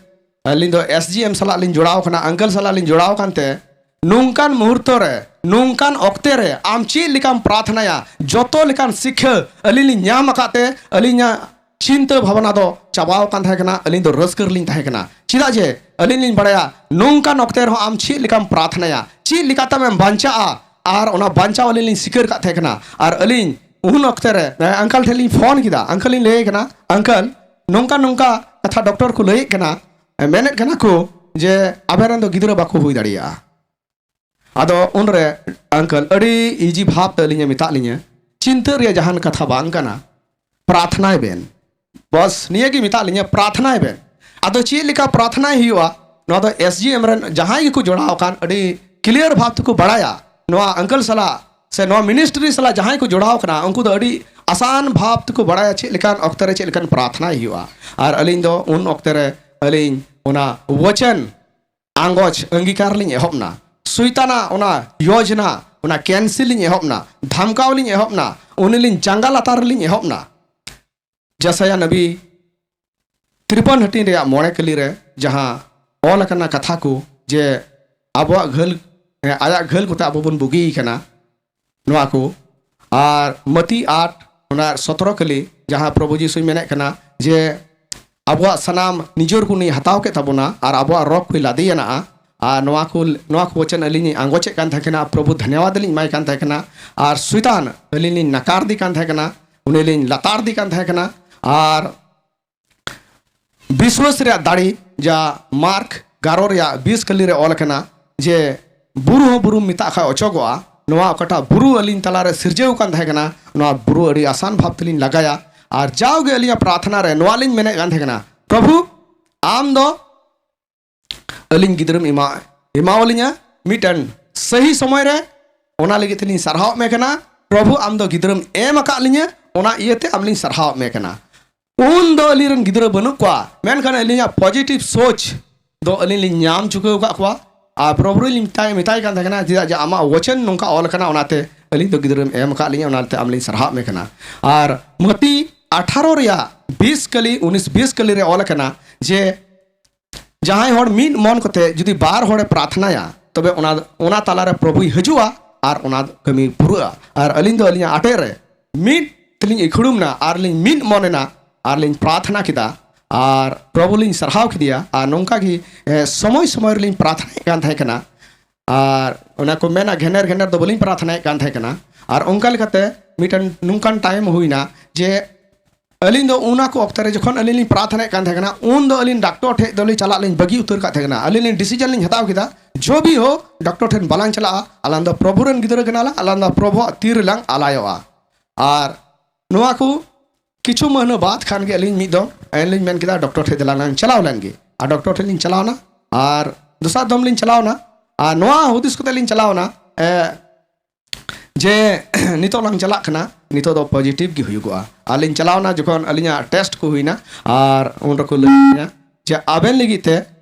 ᱟᱹᱞᱤᱧ ᱫᱚ ᱮᱥ ᱡᱤ ᱮᱢ ᱥᱟᱞᱟᱜ ᱞᱤᱧ ᱡᱚᱲᱟᱣ ᱠᱟᱱᱟ, ᱟᱝᱠᱮᱞ ᱥᱟᱞᱟᱜ ᱞᱤᱧ ᱡᱚᱲᱟᱣ ᱠᱟᱱᱛᱮ, ᱱᱚᱝᱠᱟᱱ ᱢᱩᱦᱩᱨᱛᱚ ᱨᱮ, ᱱᱚᱝᱠᱟᱱ ᱚᱠᱛᱮ ᱨᱮ ᱟᱢ ᱪᱮᱫ ᱞᱮᱠᱟᱢ ᱯᱨᱟᱨᱛᱷᱱᱟᱭᱟ, ᱡᱚᱛᱚ ᱞᱮᱠᱟᱱ ᱥᱤᱠᱷᱟᱹ ᱟᱹᱞᱤᱧ ᱞᱤᱧ ᱧᱟᱢ ᱟᱠᱟᱫ ᱛᱮ ᱟᱹᱞᱤᱧᱟᱜ ᱪᱤᱱᱛᱟᱹ ᱵᱷᱟᱵᱽᱱᱟ ᱫᱚ ᱪᱟᱵᱟᱣ ᱟᱠᱟᱱ ᱛᱟᱦᱮᱸ ᱠᱟᱱᱟ᱾ ᱟᱹᱞᱤᱧ ᱫᱚ ᱨᱟᱹᱥᱠᱟᱹ ᱨᱮᱞᱤᱧ ᱛᱟᱦᱮᱸ ᱠᱟᱱᱟ, ᱪᱮᱫᱟᱜ ᱡᱮ ᱟᱹᱞᱤᱧ ᱞᱤᱧ ᱵᱟᱲᱟᱭᱟ ᱱᱚᱝᱠᱟᱱ ᱚᱠᱛᱮ ᱨᱮᱦᱚᱸ ᱟᱢ ᱪᱮᱫ ᱞᱮᱠᱟᱢ ᱯᱨᱟᱨᱛᱷᱱᱟᱭᱟ, ᱪᱮᱫ ᱞᱮᱠᱟᱛᱮ ᱟᱢᱮᱢ ᱵᱟᱧᱪᱟᱜᱼᱟ, ᱟᱨ ᱚᱱᱟ ᱵᱟᱧᱪᱟᱣ ᱟᱹᱞᱤᱧ ᱞᱤᱧ ᱥᱤᱠᱟᱹᱨ ᱠᱟᱫ ᱛᱟᱦᱮᱸ ᱠᱟᱱᱟ᱾ ᱟᱨ ᱟᱹᱞᱤᱧ ᱩᱱ ᱚᱠᱛᱮ ᱨᱮ ᱟᱝᱠᱮᱞ ᱴᱷᱮᱱ ᱞᱤᱧ ᱯᱷᱳᱱ ᱠᱮᱫᱟ, ᱟᱝᱠᱮᱞ ᱞᱤᱧ ᱞᱟᱹᱭ ᱠᱟᱱᱟ, ᱟᱝᱠᱮᱞ, ᱱᱚᱝᱠᱟ ᱱᱚᱝᱠᱟ ᱠᱟᱛᱷᱟ ᱰᱚᱠᱴᱚᱨ ᱠᱚ ᱞᱟᱹᱭᱮᱫ ᱠᱟᱱᱟ, ᱢᱮᱱᱮᱫ ᱠᱟᱱᱟ ᱠᱚ ᱡᱮ ᱟᱵᱮᱱ ᱨᱮᱱ ᱫᱚ ᱜᱤᱫᱽᱨᱟᱹ ᱵᱟᱠᱚ ᱦᱩᱭ ᱫᱟᱲᱮᱭᱟᱜᱼᱟ᱾ ᱟᱫᱚ ᱩᱱᱨᱮ ᱟᱝᱠᱮᱞ ᱟᱹᱰᱤ ᱤᱡᱤ ᱵᱷᱟᱵᱽ ᱛᱮ ᱟᱹᱞᱤᱧᱮ ᱢᱮᱛᱟᱫ ᱞᱤᱧᱟᱹ, ᱪᱤᱱᱛᱟᱹ ᱨᱮᱭᱟᱜ ᱡᱟᱦᱟᱱ ᱠᱟᱛᱷᱟ ᱵᱟᱝ ᱠᱟᱱᱟ, ᱯᱨᱟᱨᱛᱷᱱᱟᱭ ᱵᱮᱱ᱾ ᱵᱚᱥ ᱱᱤᱭᱟᱹ ᱜᱮ ᱢᱮᱛᱟᱫ ᱞᱤᱧᱟᱹ, ᱯᱨᱟᱨᱛᱷᱱᱟᱭ ᱵᱮᱱ᱾ ᱟᱫᱚ ᱪᱮᱫ ᱞᱮᱠᱟ ᱯᱨᱟᱨᱛᱷᱱᱟᱭ ᱦᱩᱭᱩᱜᱼᱟ, ᱱᱚᱣᱟ ᱫᱚ ᱮᱥ ᱡᱤ ᱮᱢ ᱨᱮᱱ ᱡᱟᱦᱟᱸᱭ ᱜᱮᱠᱚ ᱡᱚᱲᱟᱣ ᱟᱠᱟᱱ ᱟᱹᱰᱤ ᱠᱞᱤᱭᱟᱨ ᱵᱷᱟᱵᱽ ᱛᱮᱠᱚ ᱵᱟᱲᱟᱭᱟ᱾ ᱱᱚᱣᱟ ᱟᱝᱠᱮᱞ ᱥᱟᱞᱟᱜ ᱥᱮ ᱱᱚᱣᱟ ᱢᱤᱱᱤᱥᱴᱨᱤ ᱥᱟᱞᱟᱜ ᱡᱟᱦᱟᱸᱭ ᱠᱚ ᱡᱚᱲᱟᱣ ᱟᱠᱟᱱᱟ, ᱩᱱᱠᱩ ᱫᱚ ᱟᱹᱰᱤ ᱟᱥᱟᱱ ᱵᱷᱟᱵᱽ ᱛᱮᱠᱚ ᱵᱟᱲᱟᱭᱟ ᱪᱮᱫ ᱞᱮᱠᱟᱱ ᱚᱠᱛᱮ ᱨᱮ ᱪᱮᱫ ᱞᱮᱠᱟᱱ ᱯᱨᱟᱨᱛᱷᱱᱟᱭ ᱦᱩᱭᱩᱜᱼᱟ᱾ ᱟᱨ ᱟᱹᱞᱤᱧ ᱫᱚ ᱩᱱ ᱚᱠᱛᱮ ᱨᱮ ᱟᱹᱞᱤᱧ ᱚᱱᱟ ᱣᱚᱪᱚᱱ ᱟᱸᱜᱚᱪ ᱟᱝᱜᱤᱠᱟᱨ ᱞᱤᱧ ᱮᱦᱚᱵ ᱮᱱᱟ᱾ ᱥᱚᱭᱛᱟᱱᱟᱜ ᱚᱱᱟ ᱭᱳᱡᱽᱱᱟ, ᱚᱱᱟ ᱠᱮᱱᱥᱮᱞ ᱞᱤᱧ ᱮᱦᱚᱵ ᱮᱱᱟ, ᱫᱷᱟᱢᱠᱟᱣ ᱞᱤᱧ ᱮᱦᱚᱵ ᱮᱱᱟ, ᱩᱱᱤ ᱞᱤᱧ ᱡᱟᱸᱜᱟ ᱞᱟᱛᱟᱨ ᱨᱮᱞᱤᱧ ᱮᱦᱚᱵ ᱮᱱᱟ᱾ ᱡᱟᱥᱟᱭᱟ ᱱᱟᱵᱤ ᱛᱨᱤᱯᱚᱱ ᱦᱟᱹᱴᱤᱧ ᱨᱮᱭᱟᱜ ᱢᱚᱬᱮ ᱠᱟᱹᱞᱤ ᱨᱮ ᱡᱟᱦᱟᱸ ᱚᱞ ᱟᱠᱟᱱᱟ ᱠᱟᱛᱷᱟ ᱠᱚ, ᱡᱮ ᱟᱵᱚᱣᱟᱜ ᱜᱷᱟᱹᱞ, ᱟᱭᱟᱜ ᱜᱷᱟᱹᱞ ᱠᱚᱛᱮ ᱟᱵᱚ ᱵᱚᱱ ᱵᱩᱜᱤ ᱟᱠᱟᱱᱟ, ᱱᱚᱣᱟ ᱠᱚ᱾ ᱟᱨ ᱢᱟᱹᱛᱤ ᱟᱴ, ᱚᱱᱟ ᱥᱚᱛᱨᱚ ᱠᱟᱹᱞᱤ, ᱡᱟᱦᱟᱸ ᱯᱨᱚᱵᱷᱩ ᱡᱤᱥᱩᱭ ᱢᱮᱱᱮᱫ ᱠᱟᱱᱟ ᱡᱮ ᱟᱵᱚᱣᱟᱜ ᱥᱟᱱᱟᱢ ᱱᱤᱡᱚᱨ ᱠᱚ ᱩᱱᱤᱭ ᱦᱟᱛᱟᱣ ᱠᱮᱫ ᱛᱟᱵᱚᱱᱟ ᱟᱨ ᱟᱵᱚᱣᱟᱜ ᱨᱳᱜᱽ ᱠᱚᱭ ᱞᱟᱫᱮᱭᱟᱱᱟᱜᱼᱟ᱾ ᱟᱨ ᱱᱚᱣᱟ ᱠᱚ, ᱱᱚᱣᱟ ᱠᱚ ᱵᱚᱪᱚᱱ ᱟᱹᱞᱤᱧ ᱞᱤᱧ ᱟᱸᱜᱚᱪᱮᱫ ᱠᱟᱱ ᱛᱟᱦᱮᱸ ᱠᱟᱱᱟ, ᱯᱨᱚᱵᱷᱩ ᱫᱷᱚᱱᱭᱟᱵᱟᱫ ᱞᱤᱧ ᱮᱢᱟᱭ ᱠᱟᱱ ᱛᱟᱦᱮᱸ ᱠᱟᱱᱟ᱾ ᱟᱨ ᱥᱚᱭᱛᱟᱱ ᱟᱹᱞᱤᱧ ᱞᱤᱧ ᱱᱟᱠᱟᱨ ᱫᱤ ᱠᱟᱱ ᱛᱟᱦᱮᱸ ᱠᱟᱱᱟ, ᱩᱱᱤ ᱞᱤᱧ ᱞᱟᱛᱟᱨ ᱫᱤ ᱠᱟᱱ ᱛᱟᱦᱮᱸ ᱠᱟᱱᱟ᱾ ᱟᱨ ᱵᱤᱥᱣᱟᱥ ᱨᱮᱭᱟᱜ ᱫᱟᱲᱮ, ᱡᱟ ᱢᱟᱨᱠ ᱜᱟᱨᱚ ᱨᱮᱭᱟᱜ ᱵᱤᱥ ᱠᱟᱹᱞᱤ ᱨᱮ ᱚᱞ ᱟᱠᱟᱱᱟ ᱡᱮ ᱵᱩᱨᱩ ᱦᱚᱸ ᱵᱩᱨᱩᱢ ᱢᱮᱛᱟᱜ ᱠᱷᱟᱱ ᱚᱪᱚᱜᱚᱜᱼᱟ᱾ ᱱᱚᱣᱟ ᱚᱠᱟᱴᱟᱜ ᱵᱩᱨᱩ ᱟᱹᱞᱤᱧ ᱛᱟᱞᱟᱨᱮ ᱥᱤᱨᱡᱟᱹᱣ ᱟᱠᱟᱱ ᱛᱟᱦᱮᱸ ᱠᱟᱱᱟ, ᱱᱚᱣᱟ ᱵᱩᱨᱩ ᱟᱹᱰᱤ ᱟᱥᱟᱱ ᱵᱷᱟᱵᱽ ᱛᱮᱞᱤᱧ ᱞᱟᱜᱟᱭᱟ᱾ ᱟᱨ ᱡᱟᱣᱜᱮ ᱟᱹᱞᱤᱧᱟᱜ ᱯᱨᱟᱨᱛᱷᱱᱟ ᱨᱮ ᱱᱚᱣᱟ ᱞᱤᱧ ᱢᱮᱱᱮᱫ ᱠᱟᱱ ᱛᱟᱦᱮᱸ ᱠᱟᱱᱟ, ᱯᱨᱚᱵᱷᱩ, ᱟᱢ ᱫᱚ ᱟᱹᱞᱤᱧ ᱜᱤᱫᱽᱨᱟᱹᱢ ᱮᱢᱟ ᱮᱢᱟᱣᱟᱞᱤᱧᱟ ᱢᱤᱫᱴᱮᱱ ᱥᱟᱹᱦᱤ ᱥᱚᱢᱚᱭ ᱨᱮ᱾ ᱚᱱᱟ ᱞᱟᱹᱜᱤᱫ ᱛᱮᱞᱤᱧ ᱥᱟᱨᱦᱟᱣ ᱢᱮ ᱠᱟᱱᱟ᱾ ᱯᱨᱚᱵᱷᱩ, ᱟᱢ ᱫᱚ ᱜᱤᱫᱽᱨᱟᱹᱢ ᱮᱢ ᱟᱠᱟᱫ ᱞᱤᱧᱟᱹ, ᱚᱱᱟ ᱤᱭᱟᱹᱛᱮ ᱟᱢ ᱞᱤᱧ ᱥᱟᱨᱦᱟᱣ ᱢᱮ ᱠᱟᱱᱟ᱾ ᱩᱱ ᱫᱚ ᱟᱹᱞᱤᱧ ᱨᱮᱱ ᱜᱤᱫᱽᱨᱟᱹ ᱵᱟᱹᱱᱩᱜ ᱠᱚᱣᱟ, ᱢᱮᱱᱠᱷᱟᱱ ᱟᱹᱞᱤᱧᱟᱜ ᱯᱚᱡᱤᱴᱤᱵᱷ ᱥᱳᱪ ᱫᱚ ᱟᱹᱞᱤᱧ ᱞᱤᱧ ᱧᱟᱢ ᱪᱩᱠᱟᱹᱣ ᱟᱠᱟᱫ ᱠᱚᱣᱟ᱾ ᱟᱨ ᱯᱨᱚᱵᱷᱩ ᱞᱤᱧ ᱢᱮᱛᱟᱭ ᱢᱮᱛᱟᱭ ᱠᱟᱱ ᱛᱟᱦᱮᱸ ᱠᱟᱱᱟ, ᱪᱮᱫᱟᱜ ᱡᱮ ᱟᱢᱟᱜ ᱣᱚᱪᱚᱱ ᱱᱚᱝᱠᱟ ᱚᱞ ᱟᱠᱟᱱᱟ, ᱚᱱᱟᱛᱮ ᱟᱹᱞᱤᱧ ᱫᱚ ᱜᱤᱫᱽᱨᱟᱹᱢ ᱮᱢ ᱟᱠᱟᱫ ᱞᱤᱧᱟᱹ, ᱚᱱᱟᱛᱮ ᱟᱢ ᱞᱤᱧ ᱥᱟᱨᱦᱟᱣ ᱢᱮ ᱠᱟᱱᱟ᱾ ᱟᱨ ᱢᱟᱹᱛᱤ ᱟᱴᱷᱟᱨᱚ ᱨᱮᱭᱟᱜ ᱵᱤᱥ ᱠᱟᱹᱞᱤ, ᱩᱱᱤᱥ ᱵᱤᱥ ᱠᱟᱹᱞᱤ ᱨᱮ ᱚᱞ ᱟᱠᱟᱱᱟ ᱡᱮ ᱡᱟᱦᱟᱸᱭ ᱦᱚᱲ ᱢᱤᱫ ᱢᱚᱱ ᱠᱟᱛᱮ ᱡᱩᱫᱤ ᱵᱟᱨ ᱦᱚᱲᱮ ᱯᱨᱟᱨᱛᱷᱱᱟᱭᱟ, ᱛᱚᱵᱮ ᱚᱱᱟ, ᱚᱱᱟ ᱛᱟᱞᱟᱨᱮ ᱯᱨᱚᱵᱷᱩᱭ ᱦᱤᱡᱩᱜᱼᱟ ᱟᱨ ᱚᱱᱟ ᱠᱟᱹᱢᱤ ᱯᱩᱨᱟᱹᱜᱼᱟ᱾ ᱟᱨ ᱟᱹᱞᱤᱧ ᱫᱚ ᱟᱹᱞᱤᱧᱟᱜ ᱟᱴᱮᱫ ᱨᱮ ᱢᱤᱫ ᱛᱮᱞᱤᱧ ᱤᱠᱷᱲᱩᱢ ᱮᱱᱟ ᱟᱨ ᱞᱤᱧ ᱢᱤᱫ ᱢᱚᱱ ᱮᱱᱟ ᱟᱨ ᱞᱤᱧ ᱯᱨᱟᱨᱛᱷᱱᱟ ᱠᱮᱫᱟ ᱟᱨ ᱯᱨᱚᱵᱷᱩ ᱞᱤᱧ ᱥᱟᱨᱦᱟᱣ ᱠᱮᱫᱮᱭᱟ᱾ ᱟᱨ ᱱᱚᱝᱠᱟ ᱜᱮ, ᱮ, ᱥᱚᱢᱚᱭ ᱥᱚᱢᱚᱭ ᱨᱮᱞᱤᱧ ᱯᱨᱟᱨᱛᱷᱱᱟᱭᱮᱫ ᱠᱟᱱ ᱛᱟᱦᱮᱸ ᱠᱟᱱᱟ᱾ ᱟᱨ ᱚᱱᱟ ᱠᱚ ᱢᱮᱱᱟ, ᱜᱷᱮᱱᱮᱨ ᱜᱷᱮᱱᱮᱨ ᱫᱚ ᱵᱟᱹᱞᱤᱧ ᱯᱨᱟᱨᱛᱷᱱᱟᱭᱮᱫ ᱠᱟᱱ ᱛᱟᱦᱮᱸ ᱠᱟᱱᱟ᱾ ᱟᱨ ᱚᱱᱠᱟ ᱞᱮᱠᱟᱛᱮ ᱢᱤᱫᱴᱮᱱ ᱱᱚᱝᱠᱟᱱ ᱴᱟᱭᱤᱢ ᱦᱩᱭᱱᱟ ᱡᱮ ᱟᱹᱞᱤᱧ ᱫᱚ ᱚᱱᱟ ᱠᱚ ᱚᱠᱛᱚ ᱨᱮ ᱡᱚᱠᱷᱚᱱ ᱟᱹᱞᱤᱧ ᱞᱤᱧ ᱯᱨᱟᱨᱛᱷᱱᱟᱭᱮᱫ ᱠᱟᱱ ᱛᱟᱦᱮᱸ ᱠᱟᱱᱟ, ᱩᱱ ᱫᱚ ᱟᱹᱞᱤᱧ ᱰᱟᱠᱛᱚᱨ ᱴᱷᱮᱡ ᱫᱚᱞᱤᱧ ᱪᱟᱞᱟᱜ ᱞᱤᱧ ᱵᱟᱹᱜᱤ ᱩᱛᱟᱹᱨ ᱠᱟᱜ ᱛᱟᱦᱮᱸ ᱠᱟᱱᱟ᱾ ᱟᱹᱞᱤᱧ ᱞᱤᱧ ᱰᱤᱥᱤᱡᱚᱱ ᱞᱤᱧ ᱦᱟᱛᱟᱣ ᱠᱮᱫᱟ, ᱡᱚ ᱵᱷᱤ ᱦᱳ, ᱰᱟᱠᱛᱚᱨ ᱴᱷᱮᱱ ᱵᱟᱞᱟᱝ ᱪᱟᱞᱟᱜᱼᱟ, ᱟᱞᱟᱝ ᱫᱚ ᱯᱨᱚᱵᱷᱩ ᱨᱮᱱ ᱜᱤᱫᱽᱨᱟᱹ ᱠᱟᱱᱟᱞᱟᱝ, ᱟᱞᱟᱝ ᱫᱚ ᱯᱨᱚᱵᱷᱩᱣᱟᱜ ᱛᱤ ᱨᱮᱞᱟᱝ ᱟᱞᱟᱭᱚᱜᱼᱟ᱾ ᱟᱨ ᱱᱚᱣᱟ ᱠᱚ ᱠᱤᱪᱷᱩ ᱢᱟᱹᱦᱱᱟᱹ ᱵᱟᱫ ᱠᱷᱟᱱ ᱜᱮ ᱟᱹᱞᱤᱧ ᱢᱤᱫ ᱫᱚᱢ ᱟᱹᱞᱤᱧ ᱞᱤᱧ ᱢᱮᱱ ᱠᱮᱫᱟ, ᱰᱟᱠᱛᱚᱨ ᱴᱷᱮᱡ ᱫᱮᱞᱟ ᱞᱟᱝ ᱪᱟᱞᱟᱣ ᱞᱮᱱ ᱜᱮ᱾ ᱟᱨ ᱰᱟᱠᱛᱚᱨ ᱴᱷᱮᱡ ᱞᱤᱧ ᱪᱟᱞᱟᱣᱱᱟ, ᱟᱨ ᱫᱚᱥᱟᱨ ᱫᱚᱢ ᱞᱤᱧ ᱪᱟᱞᱟᱣᱱᱟ᱾ ᱟᱨ ᱱᱚᱣᱟ ᱦᱩᱫᱤᱥ ᱠᱟᱛᱮ ᱞᱤᱧ ᱪᱟᱞᱟᱣᱱᱟ, ᱮ, ᱡᱮ ᱱᱤᱛᱚᱜ ᱞᱟᱝ ᱪᱟᱞᱟᱜ ᱠᱟᱱᱟ, ᱱᱤᱛᱚᱜ ᱫᱚ ᱯᱚᱡᱤᱴᱤᱵᱷ ᱜᱮ ᱦᱩᱭᱩᱜᱚᱜᱼᱟ᱾ ᱟᱨ ᱞᱤᱧ ᱪᱟᱞᱟᱣᱱᱟ, ᱡᱚᱠᱷᱚᱱ ᱟᱹᱞᱤᱧᱟᱜ ᱴᱮᱥᱴ ᱠᱚ ᱦᱩᱭᱱᱟ, ᱟᱨ ᱩᱱ ᱨᱮᱠᱚ ᱞᱟᱹᱭ ᱟᱹᱞᱤᱧᱟ ᱡᱮ ᱟᱵᱮᱱ ᱞᱟᱹᱜᱤᱫ ᱛᱮ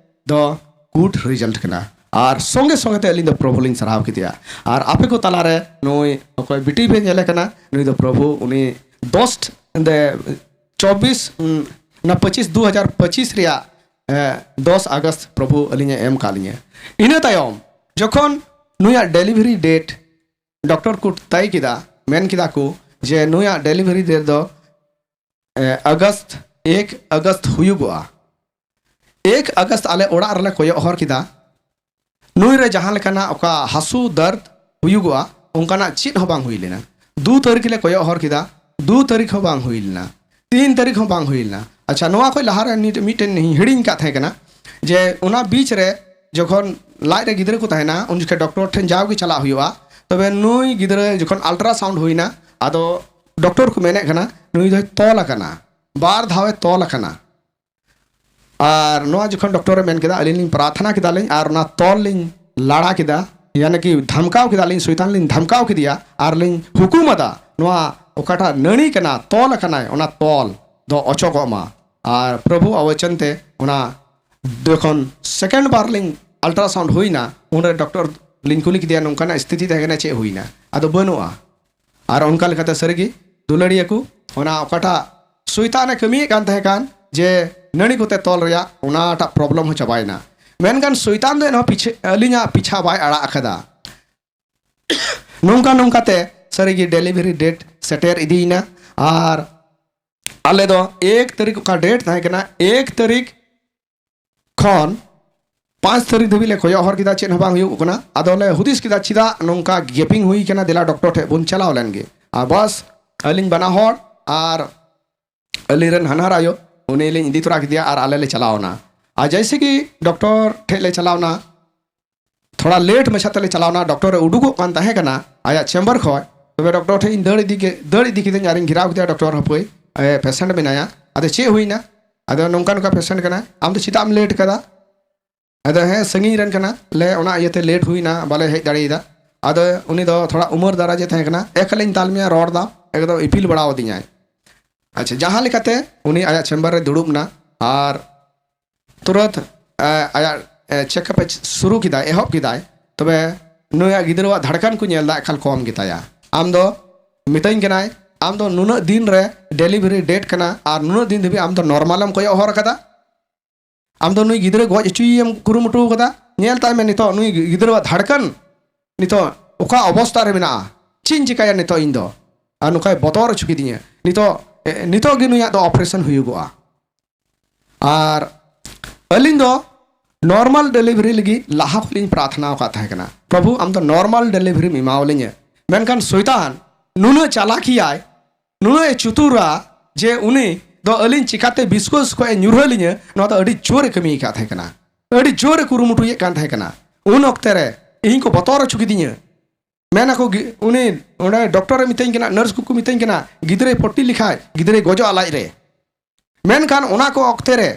ᱫᱚ ᱜᱩᱰ ᱨᱮᱡᱟᱞᱴ ᱠᱟᱱᱟ᱾ ᱟᱨ ᱥᱚᱸᱜᱮ ᱥᱚᱸᱜᱮ ᱛᱮ ᱟᱹᱞᱤᱧ ᱫᱚ ᱯᱨᱚᱵᱷᱩ ᱞᱤᱧ ᱥᱟᱨᱦᱟᱣ ᱠᱮᱫᱮᱭᱟ᱾ ᱟᱨ ᱟᱯᱮ ᱠᱚ ᱛᱟᱞᱟᱨᱮ ᱱᱩᱭ ᱚᱠᱚᱭ ᱵᱤᱴᱤ ᱯᱮ ᱧᱮᱞᱮ ᱠᱟᱱᱟ, ᱱᱩᱭ ᱫᱚ ᱯᱨᱚᱵᱷᱩ, ᱩᱱᱤ ᱫᱚᱥ ᱪᱚᱵᱵᱤᱥ, ᱩᱢ, ᱚᱱᱟ ᱯᱚᱸᱪᱤᱥ, ᱫᱩ ᱦᱟᱡᱟᱨ ᱯᱚᱸᱪᱤᱥ ᱨᱮᱭᱟᱜ, ᱮ, ᱫᱚᱥ ᱟᱜᱚᱥᱴ ᱯᱨᱚᱵᱷᱩ ᱟᱹᱞᱤᱧᱮ ᱮᱢ ᱠᱟᱜ ᱞᱤᱧᱟᱹ᱾ ᱤᱱᱟᱹ ᱛᱟᱭᱚᱢ ᱡᱚᱠᱷᱚᱱ ᱱᱩᱭᱟᱜ ᱰᱮᱞᱤᱵᱷᱟᱨᱤ ᱰᱮᱴ ᱰᱚᱠᱴᱚᱨ ᱠᱚ ᱛᱟᱭ ᱠᱮᱫᱟ, ᱢᱮᱱ ᱠᱮᱫᱟ ᱠᱚ ᱡᱮ ᱱᱩᱭᱟᱜ ᱰᱮᱞᱤᱵᱷᱟᱨᱤ ᱰᱮᱴ ᱫᱚ, ᱮ, ᱟᱜᱚᱥᱴ, ᱮᱠ ᱟᱜᱚᱥᱴ ᱦᱩᱭᱩᱜᱚᱜᱼᱟ᱾ ᱮᱠ ᱟᱜᱚᱥᱴ ᱟᱞᱮ ᱚᱲᱟᱜ ᱨᱮᱞᱮ ᱠᱚᱭᱚᱜ ᱦᱚᱨ ᱠᱮᱫᱟ, ᱱᱩᱭ ᱨᱮ ᱡᱟᱦᱟᱸ ᱞᱮᱠᱟᱱᱟᱜ ᱚᱠᱟ ᱦᱟᱹᱥᱩ ᱫᱟᱨᱫ ᱦᱩᱭᱩᱜᱚᱜᱼᱟ, ᱚᱱᱠᱟᱱᱟᱜ ᱪᱮᱫ ᱦᱚᱸ ᱵᱟᱝ ᱦᱩᱭ ᱞᱮᱱᱟ᱾ ᱫᱩ ᱛᱟᱹᱨᱤᱠᱷ ᱞᱮ ᱠᱚᱭᱚᱜ ᱦᱚᱨ ᱠᱮᱫᱟ, ᱫᱩ ᱛᱟᱹᱨᱤᱠᱷ ᱦᱚᱸ ᱵᱟᱝ ᱦᱩᱭ ᱞᱮᱱᱟ, ᱛᱤᱱ ᱛᱟᱹᱨᱤᱠᱷ ᱦᱚᱸ ᱵᱟᱝ ᱦᱩᱭ ᱞᱮᱱᱟ᱾ ᱟᱪᱪᱷᱟ, ᱱᱚᱣᱟ ᱠᱷᱚᱱ ᱞᱟᱦᱟᱨᱮ ᱱᱤᱛ ᱢᱤᱫᱴᱮᱱ ᱤᱧ ᱦᱤᱲᱤᱧ ᱠᱟᱜ ᱛᱟᱦᱮᱸ ᱠᱟᱱᱟ, ᱡᱮ ᱚᱱᱟ ᱵᱤᱪ ᱨᱮ ᱡᱚᱠᱷᱚᱱ ᱞᱟᱡ ᱨᱮ ᱜᱤᱫᱽᱨᱟᱹ ᱠᱚ ᱛᱟᱦᱮᱱᱟ, ᱩᱱ ᱡᱚᱠᱷᱮᱡ ᱰᱚᱠᱴᱚᱨ ᱴᱷᱮᱱ ᱡᱟᱣᱜᱮ ᱪᱟᱞᱟᱜ ᱦᱩᱭᱩᱜᱼᱟ᱾ ᱛᱚᱵᱮ ᱱᱩᱭ ᱜᱤᱫᱽᱨᱟᱹ ᱡᱚᱠᱷᱚᱱ ᱟᱞᱴᱨᱟᱥᱟᱣᱩᱱᱰ ᱦᱩᱭᱱᱟ, ᱟᱫᱚ ᱰᱚᱠᱴᱚᱨ ᱠᱚ ᱢᱮᱱᱮᱫ ᱠᱟᱱᱟ ᱱᱩᱭ ᱫᱚᱭ ᱛᱚᱞ ᱟᱠᱟᱱᱟ, ᱵᱟᱨ ᱫᱷᱟᱣᱮ ᱛᱚᱞ ᱟᱠᱟᱱᱟ᱾ ᱟᱨ ᱱᱚᱣᱟ ᱡᱚᱠᱷᱚᱱ ᱰᱚᱠᱴᱚᱨᱮ ᱢᱮᱱ ᱠᱮᱫᱟ, ᱟᱹᱞᱤᱧ ᱞᱤᱧ ᱯᱨᱟᱨᱛᱷᱱᱟ ᱠᱮᱫᱟᱞᱤᱧ ᱟᱨ ᱚᱱᱟ ᱛᱚᱞ ᱞᱤᱧ ᱞᱟᱲᱟ ᱠᱮᱫᱟ, ᱭᱟᱱᱤ ᱠᱤ ᱫᱷᱟᱢᱠᱟᱣ ᱠᱮᱫᱟᱞᱤᱧ, ᱥᱚᱭᱛᱟᱱ ᱞᱤᱧ ᱫᱷᱟᱢᱠᱟᱣ ᱠᱮᱫᱮᱭᱟ ᱟᱨ ᱞᱤᱧ ᱦᱩᱠᱩᱢ ᱟᱫᱟ, ᱱᱚᱣᱟ ᱚᱠᱟᱴᱟᱜ ᱱᱟᱹᱲᱤ ᱠᱟᱱᱟ, ᱛᱚᱞ ᱟᱠᱟᱱᱟᱭ, ᱚᱱᱟ ᱛᱚᱞ ᱫᱚ ᱚᱪᱚᱜᱚᱜ ᱢᱟ᱾ ᱟᱨ ᱯᱨᱚᱵᱷᱩ ᱟᱵᱚ ᱪᱮᱱᱛᱮ ᱚᱱᱟ ᱡᱚᱠᱷᱚᱱ ᱥᱮᱠᱮᱱᱰ ᱵᱟᱨ ᱞᱤᱧ ᱟᱞᱴᱨᱟᱥᱟᱣᱩᱱᱰ ᱦᱩᱭᱱᱟ, ᱩᱱᱨᱮ ᱰᱚᱠᱴᱚᱨ ᱞᱤᱧ ᱠᱩᱞᱤ ᱠᱮᱫᱮᱭᱟ, ᱱᱚᱝᱠᱟᱱᱟᱜ ᱥᱛᱷᱤᱛᱤ ᱛᱟᱦᱮᱸ ᱠᱟᱱᱟ, ᱪᱮᱫ ᱦᱩᱭᱱᱟ? ᱟᱫᱚ ᱵᱟᱹᱱᱩᱜᱼᱟ᱾ ᱟᱨ ᱚᱱᱠᱟ ᱞᱮᱠᱟᱛᱮ ᱥᱟᱹᱨᱤᱜᱮ ᱫᱩᱞᱟᱹᱲᱤᱭᱟᱹ ᱠᱚ, ᱚᱱᱟ ᱚᱠᱟᱴᱟᱜ ᱥᱚᱭᱛᱟᱱᱮ ᱠᱟᱹᱢᱤᱭᱮᱫ ᱠᱟᱱ ᱛᱟᱦᱮᱸ ᱠᱟᱱ, ᱡᱮ ᱱᱟᱹᱲᱤ ᱠᱚᱛᱮ ᱛᱚᱞ ᱨᱮᱭᱟᱜ, ᱚᱱᱟᱴᱟᱜ ᱯᱨᱚᱵᱞᱮᱢ ᱦᱚᱸ ᱪᱟᱵᱟᱭᱮᱱᱟ᱾ ᱢᱮᱱᱠᱷᱟᱱ ᱥᱚᱭᱛᱟᱱ ᱫᱚ ᱮᱱᱦᱚᱸ ᱯᱤᱪᱷᱮ, ᱟᱹᱞᱤᱧᱟᱜ ᱯᱤᱪᱷᱟ ᱵᱟᱭ ᱟᱲᱟᱜ ᱟᱠᱟᱫᱟ᱾ ᱱᱚᱝᱠᱟ ᱱᱚᱝᱠᱟᱛᱮ ᱥᱟᱹᱨᱤᱜᱮ ᱰᱮᱞᱤᱵᱷᱟᱨᱤ ᱰᱮᱴ ᱥᱮᱴᱮᱨ ᱤᱫᱤᱭᱮᱱᱟ᱾ ᱟᱨ ᱟᱞᱮ ᱫᱚ ᱮᱠ ᱛᱟᱹᱨᱤᱠᱷ, ᱚᱠᱟ ᱰᱮᱴ ᱛᱟᱦᱮᱸ ᱠᱟᱱᱟ ᱮᱠ ᱛᱟᱹᱨᱤᱠᱷ ᱠᱷᱚᱱ ᱯᱟᱸᱪ ᱛᱟᱹᱨᱤᱠᱷ ᱫᱷᱟᱹᱵᱤᱡ ᱞᱮ ᱠᱚᱭᱚᱜ ᱦᱚᱨ ᱠᱮᱫᱟ, ᱪᱮᱫ ᱦᱚᱸ ᱵᱟᱝ ᱦᱩᱭᱩᱜ ᱠᱟᱱᱟ᱾ ᱟᱫᱚ ᱞᱮ ᱦᱩᱫᱤᱥ ᱠᱮᱫᱟ, ᱪᱮᱫᱟᱜ ᱱᱚᱝᱠᱟ ᱜᱮᱯᱤᱝ ᱦᱩᱭ ᱠᱟᱱᱟ, ᱫᱮᱞᱟ ᱰᱚᱠᱴᱚᱨ ᱴᱷᱮᱱ ᱵᱚᱱ ᱪᱟᱞᱟᱣ ᱞᱮᱱ ᱜᱮ᱾ ᱟᱨ ᱵᱟᱥ, ᱟᱹᱞᱤᱧ ᱵᱟᱱᱟ ᱦᱚᱲ ᱟᱨ ᱟᱹᱞᱤᱧ ᱨᱮᱱ ᱦᱟᱱᱦᱟᱨ ᱟᱭᱳ, ᱩᱱᱤ ᱞᱤᱧ ᱤᱫᱤ ᱛᱚᱨᱟ ᱠᱮᱫᱮᱭᱟ ᱟᱨ ᱟᱞᱮ ᱞᱮ ᱪᱟᱞᱟᱣ ᱮᱱᱟ᱾ ᱟᱨ ᱡᱮᱭᱥᱮ ᱠᱤ ᱰᱚᱠᱴᱚᱨ ᱴᱷᱮᱡ ᱞᱮ ᱪᱟᱞᱟᱣ ᱮᱱᱟ, ᱛᱷᱚᱲᱟ ᱞᱮᱴ ᱢᱟᱪᱷᱟ ᱛᱮᱞᱮ ᱪᱟᱞᱟᱣ ᱮᱱᱟ, ᱰᱚᱠᱴᱚᱨ ᱮ ᱩᱰᱩᱠᱚᱜ ᱠᱟᱱ ᱛᱟᱦᱮᱸ ᱠᱟᱱᱟ ᱟᱭᱟᱜ ᱪᱮᱢᱵᱟᱨ ᱠᱷᱚᱡ᱾ ᱛᱚᱵᱮ ᱰᱚᱠᱴᱚᱨ ᱴᱷᱮᱡ ᱤᱧ ᱫᱟᱹᱲ ᱤᱫᱤ ᱠᱮᱫ, ᱫᱟᱹᱲ ᱤᱫᱤ ᱠᱮᱫᱟᱹᱧ ᱟᱨᱤᱧ ᱜᱷᱮᱨᱟᱣ ᱠᱮᱫᱮᱭᱟ, ᱰᱚᱠᱴᱚᱨ ᱦᱟᱹᱯᱟᱹᱭ, ᱮ, ᱯᱮᱥᱮᱱᱴ ᱢᱮᱱᱟᱭᱟ, ᱟᱫᱚ ᱪᱮᱫ ᱦᱩᱭᱱᱟ? ᱟᱫᱚ ᱱᱚᱝᱠᱟ ᱱᱚᱝᱠᱟ ᱯᱮᱥᱮᱱᱴ ᱠᱟᱱᱟ, ᱟᱢ ᱫᱚ ᱪᱮᱫᱟᱜ ᱮᱢ ᱞᱮᱴ ᱠᱟᱫᱟ? ᱟᱫᱚ ᱦᱮᱸ, ᱥᱟᱺᱜᱤᱧ ᱨᱮᱱ ᱠᱟᱱᱟ ᱞᱮ, ᱚᱱᱟ ᱤᱭᱟᱹᱛᱮ ᱞᱮᱴ ᱦᱩᱭᱱᱟ, ᱵᱟᱞᱮ ᱦᱮᱡ ᱫᱟᱲᱮᱭᱟᱫᱟ᱾ ᱟᱫᱚ ᱩᱱᱤ ᱫᱚ ᱛᱷᱚᱲᱟ ᱩᱢᱟᱹᱨ ᱫᱟᱨᱟ ᱡᱮ ᱛᱟᱦᱮᱸ ᱠᱟᱱᱟ, ᱮᱠ ᱞᱤᱧ ᱛᱟᱞ ᱢᱮᱭᱟ, ᱨᱚᱲ ᱫᱟ, ᱮᱠᱫᱚᱢ ᱤᱯᱤᱞ ᱵᱟᱲᱟᱣ ᱟᱹᱫᱤᱧᱟᱭ᱾ ᱟᱪᱪᱷᱟ, ᱡᱟᱦᱟᱸ ᱞᱮᱠᱟᱛᱮ ᱩᱱᱤ ᱟᱭᱟᱜ ᱪᱮᱢᱵᱟᱨ ᱨᱮ ᱫᱩᱲᱩᱵ ᱮᱱᱟ ᱟᱨ ᱛᱩᱨᱟᱹᱛ, ᱮ, ᱟᱭᱟᱜ, ᱮ, ᱪᱮᱠᱟᱯ ᱮ ᱥᱩᱨᱩ ᱠᱮᱫᱟᱭ, ᱮᱦᱚᱵ ᱠᱮᱫᱟᱭ᱾ ᱛᱚᱵᱮ ᱱᱩᱭᱟᱜ ᱜᱤᱫᱽᱨᱟᱹᱣᱟᱜ ᱫᱷᱟᱲᱠᱟᱱ ᱠᱚ ᱧᱮᱞ ᱮᱫᱟ, ᱮᱠᱟᱞ ᱠᱚᱢ ᱜᱮᱛᱟᱭᱟ᱾ ᱟᱢ ᱫᱚ, ᱢᱤᱛᱟᱹᱧ ᱠᱟᱱᱟᱭ, ᱟᱢ ᱫᱚ ᱱᱩᱱᱟᱹᱜ ᱫᱤᱱ ᱨᱮ ᱰᱮᱞᱤᱵᱷᱟᱨᱤ ᱰᱮᱴ ᱠᱟᱱᱟ ᱟᱨ ᱱᱩᱱᱟᱹᱜ ᱫᱤᱱ ᱫᱷᱟᱹᱵᱤᱡ ᱟᱢ ᱫᱚ ᱱᱚᱨᱢᱟᱞᱮᱢ ᱠᱚᱭᱚᱜ ᱦᱚᱨ ᱠᱟᱫᱟ? ᱟᱢ ᱫᱚ ᱱᱩᱭ ᱜᱤᱫᱽᱨᱟᱹ ᱜᱚᱡ ᱦᱚᱪᱚᱭᱮᱢ ᱠᱩᱨᱩᱢᱩᱴᱩ ᱠᱟᱫᱟ? ᱧᱮᱞ ᱛᱟᱭ ᱢᱮ, ᱱᱤᱛᱚᱜ ᱱᱩᱭ ᱜᱤᱫᱽᱨᱟᱹᱣᱟᱜ ᱫᱷᱟᱲᱠᱟᱱ ᱱᱤᱛᱚᱜ ᱚᱠᱟ ᱚᱵᱚᱥᱛᱟ ᱨᱮ ᱢᱮᱱᱟᱜᱼᱟ, ᱪᱮᱫ ᱤᱧ ᱪᱤᱠᱟᱹᱭᱟ ᱱᱤᱛᱚᱜ ᱤᱧ ᱫᱚ? ᱟᱨ ᱱᱚᱝᱠᱟᱭ ᱵᱚᱛᱚᱨ ᱦᱚᱪᱚ ᱠᱤᱫᱤᱧᱟ᱾ ᱱᱤᱛᱚᱜ, ᱮ, ᱱᱤᱛᱚᱜ ᱜᱮ ᱱᱩᱭᱟᱜ ᱫᱚ ᱚᱯᱟᱨᱮᱥᱚᱱ ᱦᱩᱭᱩᱜᱚᱜᱼᱟ᱾ ᱟᱨ ᱟᱹᱞᱤᱧ ᱫᱚ ᱱᱚᱨᱢᱟᱞ ᱰᱮᱞᱤᱵᱷᱟᱨᱤ ᱞᱟᱹᱜᱤᱫ ᱞᱟᱦᱟ ᱠᱷᱚᱱ ᱞᱤᱧ ᱯᱨᱟᱨᱛᱷᱱᱟ ᱟᱠᱟᱫ ᱛᱟᱦᱮᱸ ᱠᱟᱱᱟ, ᱯᱨᱚᱵᱷᱩ, ᱟᱢ ᱫᱚ ᱱᱚᱨᱢᱟᱞ ᱰᱮᱞᱤᱵᱷᱟᱨᱤᱢ ᱮᱢᱟᱣᱟᱞᱤᱧᱟ᱾ ᱢᱮᱱᱠᱷᱟᱱ ᱥᱚᱭᱛᱟᱱ ᱱᱩᱱᱟᱹᱜ ᱪᱟᱞᱟᱠᱤᱭᱟᱭ, ᱱᱩᱱᱟᱹᱜ ᱮ ᱪᱩᱛᱩᱨᱟ ᱡᱮ ᱩᱱᱤ ᱫᱚ ᱟᱹᱞᱤᱧ ᱪᱤᱠᱟᱛᱮ ᱵᱤᱥᱣᱟᱹᱥ ᱠᱷᱚᱱ ᱮ ᱧᱩᱨᱦᱟᱹ ᱞᱤᱧᱟ, ᱱᱚᱣᱟ ᱫᱚ ᱟᱹᱰᱤ ᱡᱳᱨ ᱮ ᱠᱟᱹᱢᱤ ᱟᱠᱟᱫ ᱛᱟᱦᱮᱸ ᱠᱟᱱᱟ, ᱟᱹᱰᱤ ᱡᱳᱨ ᱮ ᱠᱩᱨᱩᱢᱩᱴᱩᱭᱮᱫ ᱠᱟᱱ ᱛᱟᱦᱮᱸ ᱠᱟᱱᱟ᱾ ᱩᱱ ᱚᱠᱛᱮ ᱨᱮ ᱤᱧ ᱠᱚ ᱵᱚᱛᱚᱨ ᱦᱚᱪᱚ ᱠᱤᱫᱤᱧᱟ᱾ ᱢᱮᱱ ᱟᱠᱚ, ᱜᱤ-, ᱩᱱᱤ ᱚᱸᱰᱮ ᱰᱚᱠᱴᱚᱨ ᱮ ᱢᱤᱛᱟᱹᱧ ᱠᱟᱱᱟ, ᱱᱟᱨᱥ ᱠᱚᱠᱚ ᱢᱤᱛᱟᱹᱧ ᱠᱟᱱᱟ, ᱜᱤᱫᱽᱨᱟᱹᱭ ᱯᱚᱴᱤ ᱞᱮᱠᱷᱟᱡ ᱜᱤᱫᱽᱨᱟᱹᱭ ᱜᱚᱡᱚᱜᱼᱟ ᱞᱟᱡ ᱨᱮ᱾ ᱢᱮᱱᱠᱷᱟᱱ ᱚᱱᱟ ᱠᱚ ᱚᱠᱛᱮ ᱨᱮ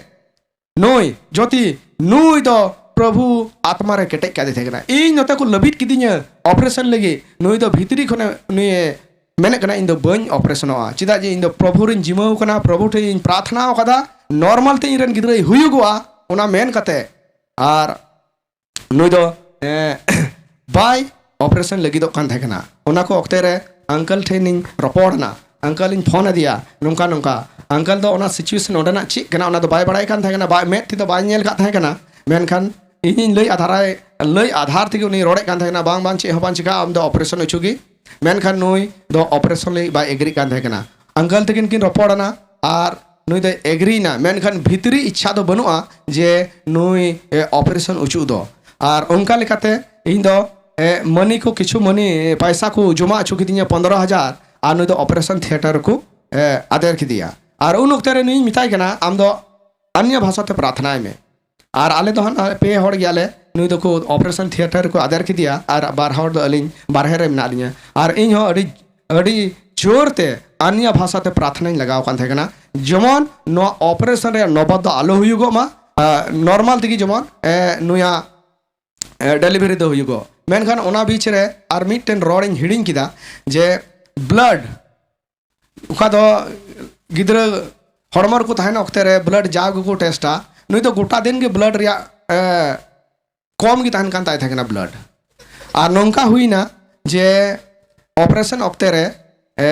ᱱᱩᱭ ᱡᱳᱛᱤ, ᱱᱩᱭ ᱫᱚ ᱯᱨᱚᱵᱷᱩ ᱟᱛᱢᱟ ᱨᱮ ᱠᱮᱴᱮᱡ ᱠᱟᱫᱮ ᱛᱟᱦᱮᱸ ᱠᱟᱱᱟ᱾ ᱤᱧ ᱱᱚᱛᱮ ᱠᱚ ᱞᱟᱹᱵᱤᱫ ᱠᱤᱫᱤᱧᱟ ᱚᱯᱟᱨᱮᱥᱚᱱ ᱞᱟᱹᱜᱤᱫ, ᱱᱩᱭ ᱫᱚ ᱵᱷᱤᱛᱨᱤ ᱠᱷᱚᱱᱮ ᱱᱩᱭᱮ ᱢᱮᱱᱮᱫ ᱠᱟᱱᱟ, "ᱤᱧ ᱫᱚ ᱵᱟᱹᱧ ᱚᱯᱟᱨᱮᱥᱚᱱᱚᱜᱼᱟ, ᱪᱮᱫᱟᱜ ᱡᱮ ᱤᱧ ᱫᱚ ᱯᱨᱚᱵᱷᱩ ᱨᱤᱧ ᱡᱤᱢᱟᱹᱣ ᱠᱟᱱᱟ, ᱯᱨᱚᱵᱷᱩ ᱴᱷᱮᱱ ᱤᱧ ᱯᱨᱟᱨᱛᱷᱱᱟ ᱟᱠᱟᱫᱟ, ᱱᱚᱨᱢᱟᱞ ᱛᱮ ᱤᱧ ᱨᱮᱱ ᱜᱤᱫᱽᱨᱟᱹᱭ ᱦᱩᱭᱩᱜᱚᱜᱼᱟ", ᱚᱱᱟ ᱢᱮᱱ ᱠᱟᱛᱮ ᱟᱨ ᱱᱩᱭ ᱫᱚ ᱮ, ᱵᱟᱭ ᱚᱯᱟᱨᱮᱥᱚᱱ ᱞᱟᱹᱜᱤᱫᱚᱜ ᱠᱟᱱ ᱛᱟᱦᱮᱸ ᱠᱟᱱᱟ᱾ ᱚᱱᱟ ᱠᱚ ᱚᱠᱛᱮ ᱨᱮ ᱟᱝᱠᱮᱞ ᱴᱷᱮᱱᱤᱧ ᱨᱚᱯᱚᱲ ᱮᱱᱟ, ᱟᱝᱠᱮᱞ ᱤᱧ ᱯᱷᱳᱱ ᱟᱫᱮᱭᱟ, ᱱᱚᱝᱠᱟ ᱱᱚᱝᱠᱟ᱾ ᱟᱝᱠᱮᱞ ᱫᱚ ᱚᱱᱟ ᱥᱤᱪᱩᱭᱮᱥᱚᱱ ᱚᱸᱰᱮᱱᱟᱜ ᱪᱮᱫ ᱠᱟᱱᱟ ᱚᱱᱟ ᱫᱚ ᱵᱟᱭ ᱵᱟᱲᱟᱭ ᱠᱟᱱ ᱛᱟᱦᱮᱸ ᱠᱟᱱᱟ, ᱵᱟᱭ, ᱢᱮᱫ ᱛᱮᱫᱚ ᱵᱟᱭ ᱧᱮᱞ ᱠᱟᱫ ᱛᱟᱦᱮᱸ ᱠᱟᱱᱟ᱾ ᱢᱮᱱᱠᱷᱟᱱ ᱤᱧᱤᱧ ᱞᱟᱹᱭ ᱟᱫᱷᱟᱨᱟᱭ, ᱞᱟᱹᱭ ᱟᱫᱷᱟᱨ ᱛᱮᱜᱮ ᱩᱱᱤ ᱨᱚᱲᱮᱫ ᱠᱟᱱ ᱛᱟᱦᱮᱸ ᱠᱟᱱᱟ, "ᱵᱟᱝ ᱵᱟᱝ, ᱪᱮᱫ ᱦᱚᱸ ᱵᱟᱝ ᱪᱤᱠᱟᱹᱜᱼᱟ, ᱟᱢ ᱫᱚ ᱚᱯᱟᱨᱮᱥᱚᱱ ᱦᱚᱪᱚ ᱜᱮ᱾" ᱢᱮᱱᱠᱷᱟᱱ ᱱᱩᱭ ᱫᱚ ᱚᱯᱟᱨᱮᱥᱚᱱ ᱞᱟᱹᱜᱤᱫ ᱵᱟᱭ ᱮᱜᱽᱨᱤᱜ ᱠᱟᱱ ᱛᱟᱦᱮᱸ ᱠᱟᱱᱟ᱾ ᱟᱝᱠᱮᱞ ᱛᱟᱹᱠᱤᱱ ᱠᱤᱱ ᱨᱚᱯᱚᱲ ᱮᱱᱟ ᱟᱨ ᱱᱩᱭ ᱫᱚᱭ ᱮᱜᱽᱨᱤᱭᱮᱱᱟ, ᱢᱮᱱᱠᱷᱟᱱ ᱵᱷᱤᱛᱨᱤ ᱤᱪᱪᱷᱟ ᱫᱚ ᱵᱟᱹᱱᱩᱜᱼᱟ ᱡᱮ ᱱᱩᱭ ᱮ, ᱚᱯᱟᱨᱮᱥᱚᱱ ᱚᱪᱚᱜ ᱫᱚ᱾ ᱟᱨ ᱚᱱᱠᱟ ᱞᱮᱠᱟᱛᱮ ᱤᱧ ᱫᱚ ᱮ, ᱢᱟᱹᱱᱤ ᱠᱚ, ᱠᱤᱪᱷᱩ ᱢᱟᱹᱱᱤ, ᱮ, ᱯᱟᱭᱥᱟ ᱠᱚ ᱡᱚᱢᱟ ᱦᱚᱪᱚ ᱠᱤᱫᱤᱧᱟ, ᱯᱚᱱᱫᱽᱨᱚ ᱦᱟᱡᱟᱨ, ᱟᱨ ᱱᱩᱭ ᱫᱚ ᱚᱯᱟᱨᱮᱥᱚᱱ ᱛᱷᱤᱭᱮᱴᱟᱨ ᱨᱮᱠᱚ ᱮ, ᱟᱫᱮᱨ ᱠᱮᱫᱮᱭᱟ᱾ ᱟᱨ ᱩᱱ ᱚᱠᱛᱮ ᱨᱮ ᱱᱩᱭᱤᱧ ᱢᱮᱛᱟᱭ ᱠᱟᱱᱟ, "ᱟᱢ ᱫᱚ ᱟᱱᱭᱟ ᱵᱷᱟᱥᱟ ᱛᱮ ᱯᱨᱟᱨᱛᱷᱱᱟᱭ ᱢᱮ᱾" ᱟᱨ ᱟᱞᱮ ᱫᱚ ᱦᱟᱸᱜ ᱯᱮ ᱦᱚᱲ ᱜᱮᱭᱟᱞᱮ᱾ ᱱᱩᱭ ᱫᱚᱠᱚ ᱚᱯᱟᱨᱮᱥᱚᱱ ᱛᱷᱤᱭᱮᱴᱟᱨ ᱨᱮᱠᱚ ᱟᱫᱮᱨ ᱠᱮᱫᱮᱭᱟ ᱟᱨ ᱵᱟᱨ ᱦᱚᱲ ᱫᱚ ᱟᱹᱞᱤᱧ ᱵᱟᱨᱦᱮ ᱨᱮ ᱢᱮᱱᱟᱜ ᱞᱤᱧᱟ᱾ ᱟᱨ ᱤᱧ ᱦᱚᱸ ᱟᱹᱰᱤ, ᱟᱹᱰᱤ ᱡᱳᱨ ᱛᱮ ᱟᱱᱭᱟ ᱵᱷᱟᱥᱟ ᱛᱮ ᱯᱨᱟᱨᱛᱷᱱᱟᱧ ᱞᱟᱜᱟᱣ ᱠᱟᱱ ᱛᱟᱦᱮᱸ ᱠᱟᱱᱟ, ᱡᱮᱢᱚᱱ ᱱᱚᱣᱟ ᱚᱯᱟᱨᱮᱥᱚᱱ ᱨᱮᱭᱟᱜ ᱱᱚᱵᱚᱛ ᱫᱚ ᱟᱞᱚ ᱦᱩᱭᱩᱜᱚᱜ ᱢᱟ, ᱱᱚᱨᱢᱟᱞ ᱛᱮᱜᱮ ᱡᱮᱢᱚᱱ ᱮ, ᱱᱩᱭᱟᱜ ᱮ, ᱰᱮᱞᱤᱵᱷᱟᱨᱤ ᱫᱚ ᱦᱩᱭᱩᱜᱚᱜ᱾ ᱢᱮᱱᱠᱷᱟᱱ ᱚᱱᱟ ᱵᱤᱪ ᱨᱮ ᱟᱨ ᱢᱤᱫᱴᱮᱱ ᱨᱚᱲᱤᱧ ᱦᱤᱲᱤᱧ ᱠᱮᱫᱟ, ᱡᱮ ᱵᱞᱟᱰ, ᱚᱠᱟ ᱫᱚ ᱜᱤᱫᱽᱨᱟᱹ ᱦᱚᱲᱢᱚ ᱨᱮᱠᱚ ᱛᱟᱦᱮᱱ ᱚᱠᱛᱮ ᱨᱮ ᱵᱞᱟᱰ ᱡᱟᱣ ᱜᱮᱠᱚ ᱴᱮᱥᱴᱟ, ᱱᱩᱭ ᱫᱚ ᱜᱚᱴᱟ ᱫᱤᱱ ᱜᱮ ᱵᱞᱟᱰ ᱨᱮᱭᱟᱜ ᱮ, ᱠᱚᱢ ᱜᱮ ᱛᱟᱦᱮᱱ ᱠᱟᱱ ᱛᱟᱭ ᱛᱟᱦᱮᱸ ᱠᱟᱱᱟ ᱵᱞᱟᱰ᱾ ᱟᱨ ᱱᱚᱝᱠᱟ ᱦᱩᱭᱱᱟ ᱡᱮ ᱚᱯᱟᱨᱮᱥᱚᱱ ᱚᱠᱛᱮ ᱨᱮ ᱮ,